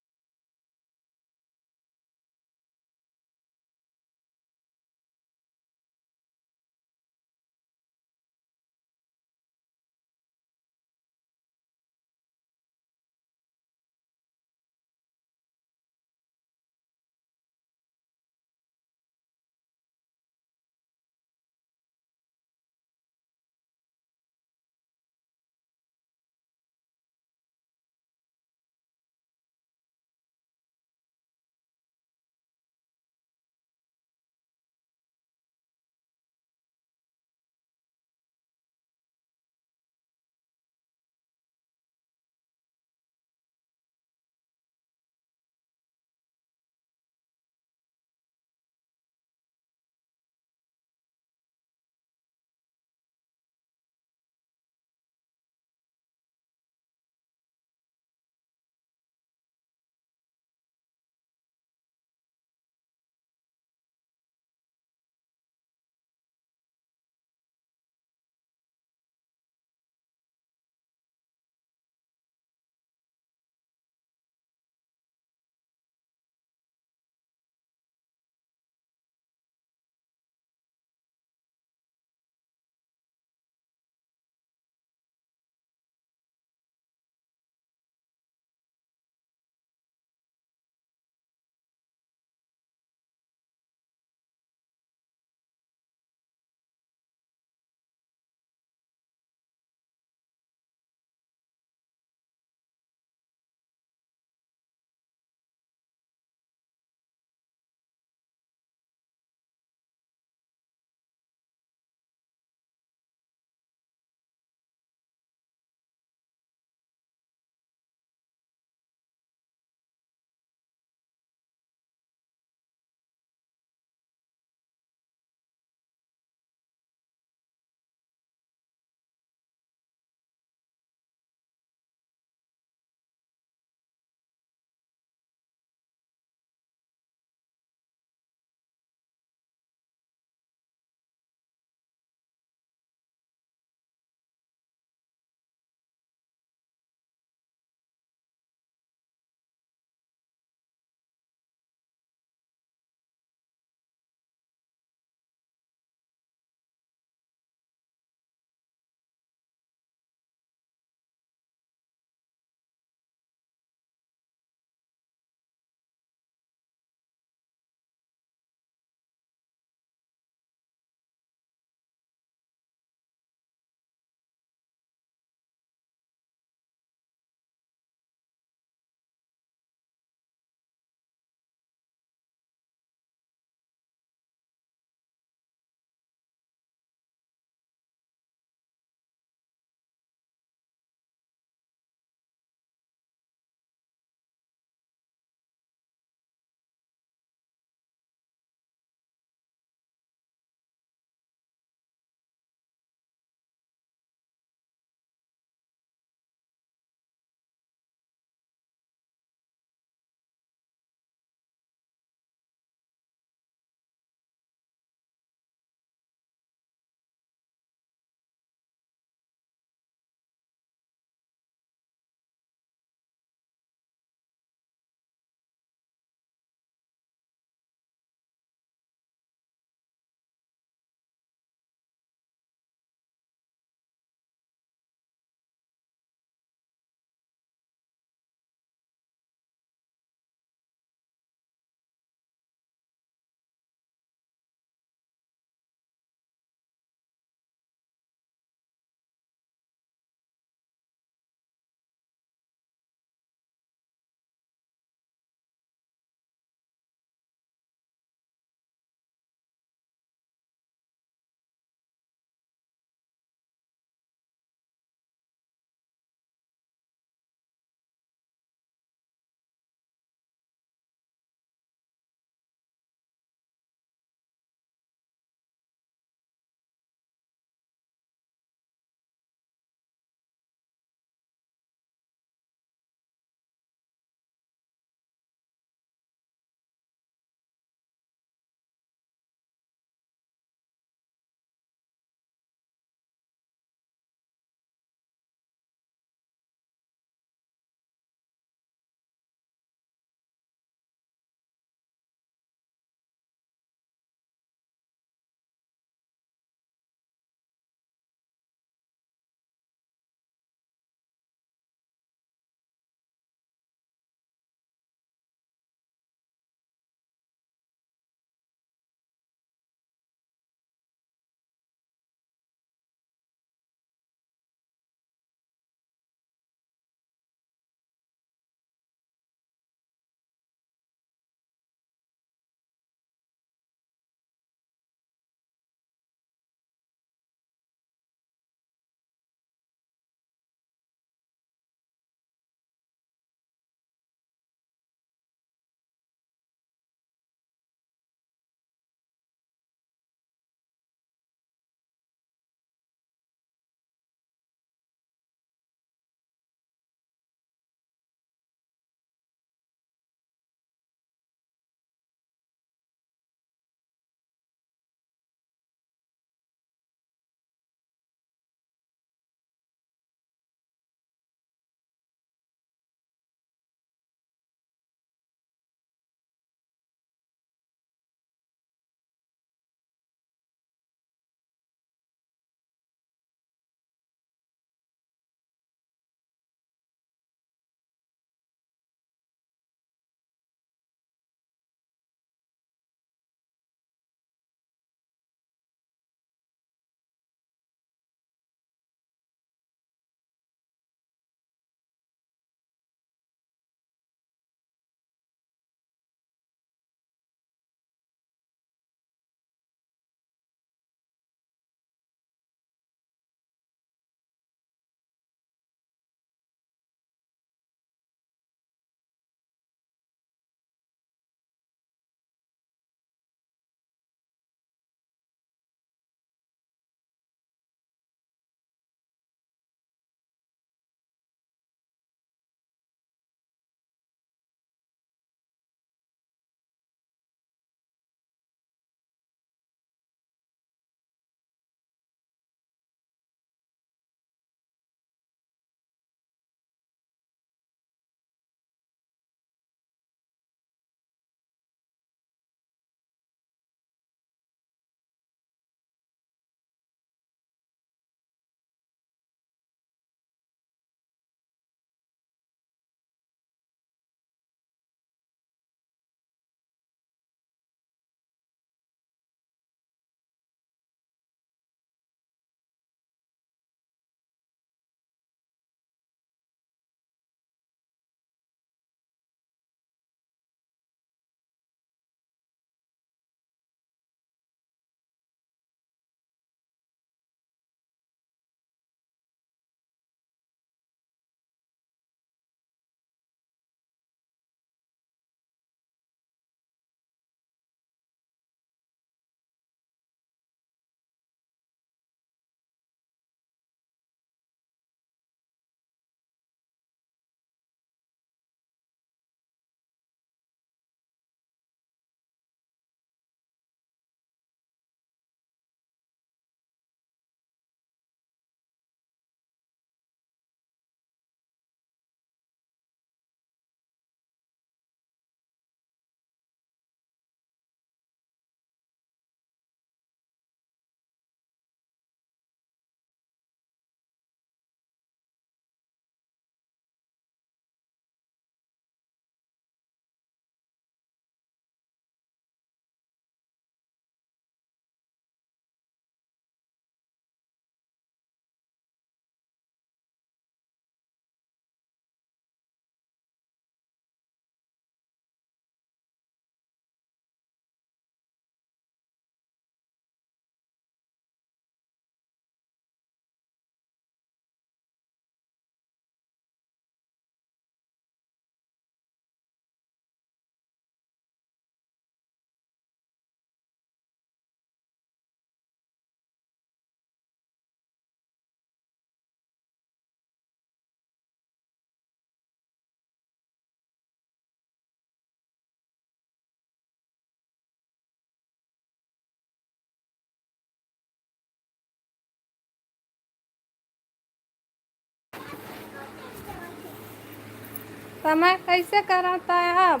समय कैसे करता है अब?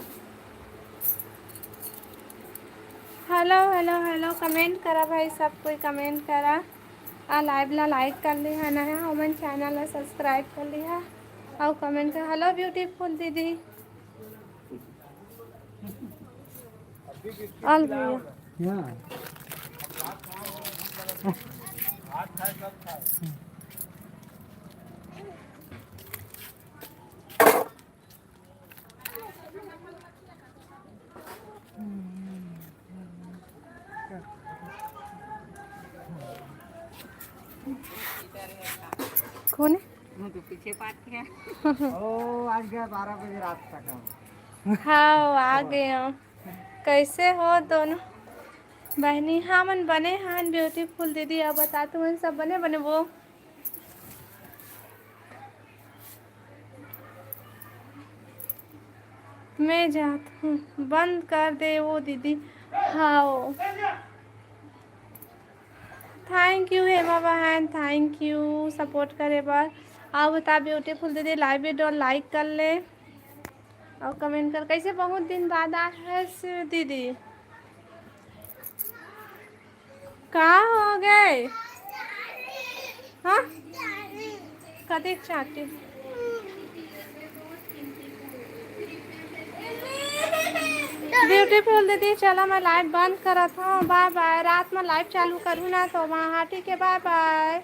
हेलो, हेलो, हेलो, कमेंट करा भाई, सब कोई कमेंट करा। आ लाइव ला लाइक कर लिहा, नया हो मन चैनल ला सब्सक्राइब कर लिहा, अउ कमेंट कर। हेलो ब्यूटीफुल दीदी। ऑल भैया। कौन है? वो तो पीछे पार्टी है। ओ, आज गया बारह बजे रात तक हम। हाँ, आ गए हम। कैसे हो दोनों बहनी? हाँ, मन बने हन ब्यूटीफुल दीदी। अब बता, तुमन सब बने बने वो? मैं जात हूँ, बंद कर दे वो दीदी। हाँ। थैंक यू हेमा बहन, थैंक यू सपोर्ट करे बर। अउ बता ब्यूटीफुल दीदी, लाइव वीडियो लाइक कर ले अउ कमेंट कर। कैसे बहुत दिन बाद आ है दीदी? का हो गए? हाँ, कतिक चाटी? ब्यूटीफुल दीदी, चला मैं लाइव बंद करत हूँ, बाय बाय। रात में लाइव चालू करूँ ना तो वहाँ, हाँ, ठीक है, बाय बाय।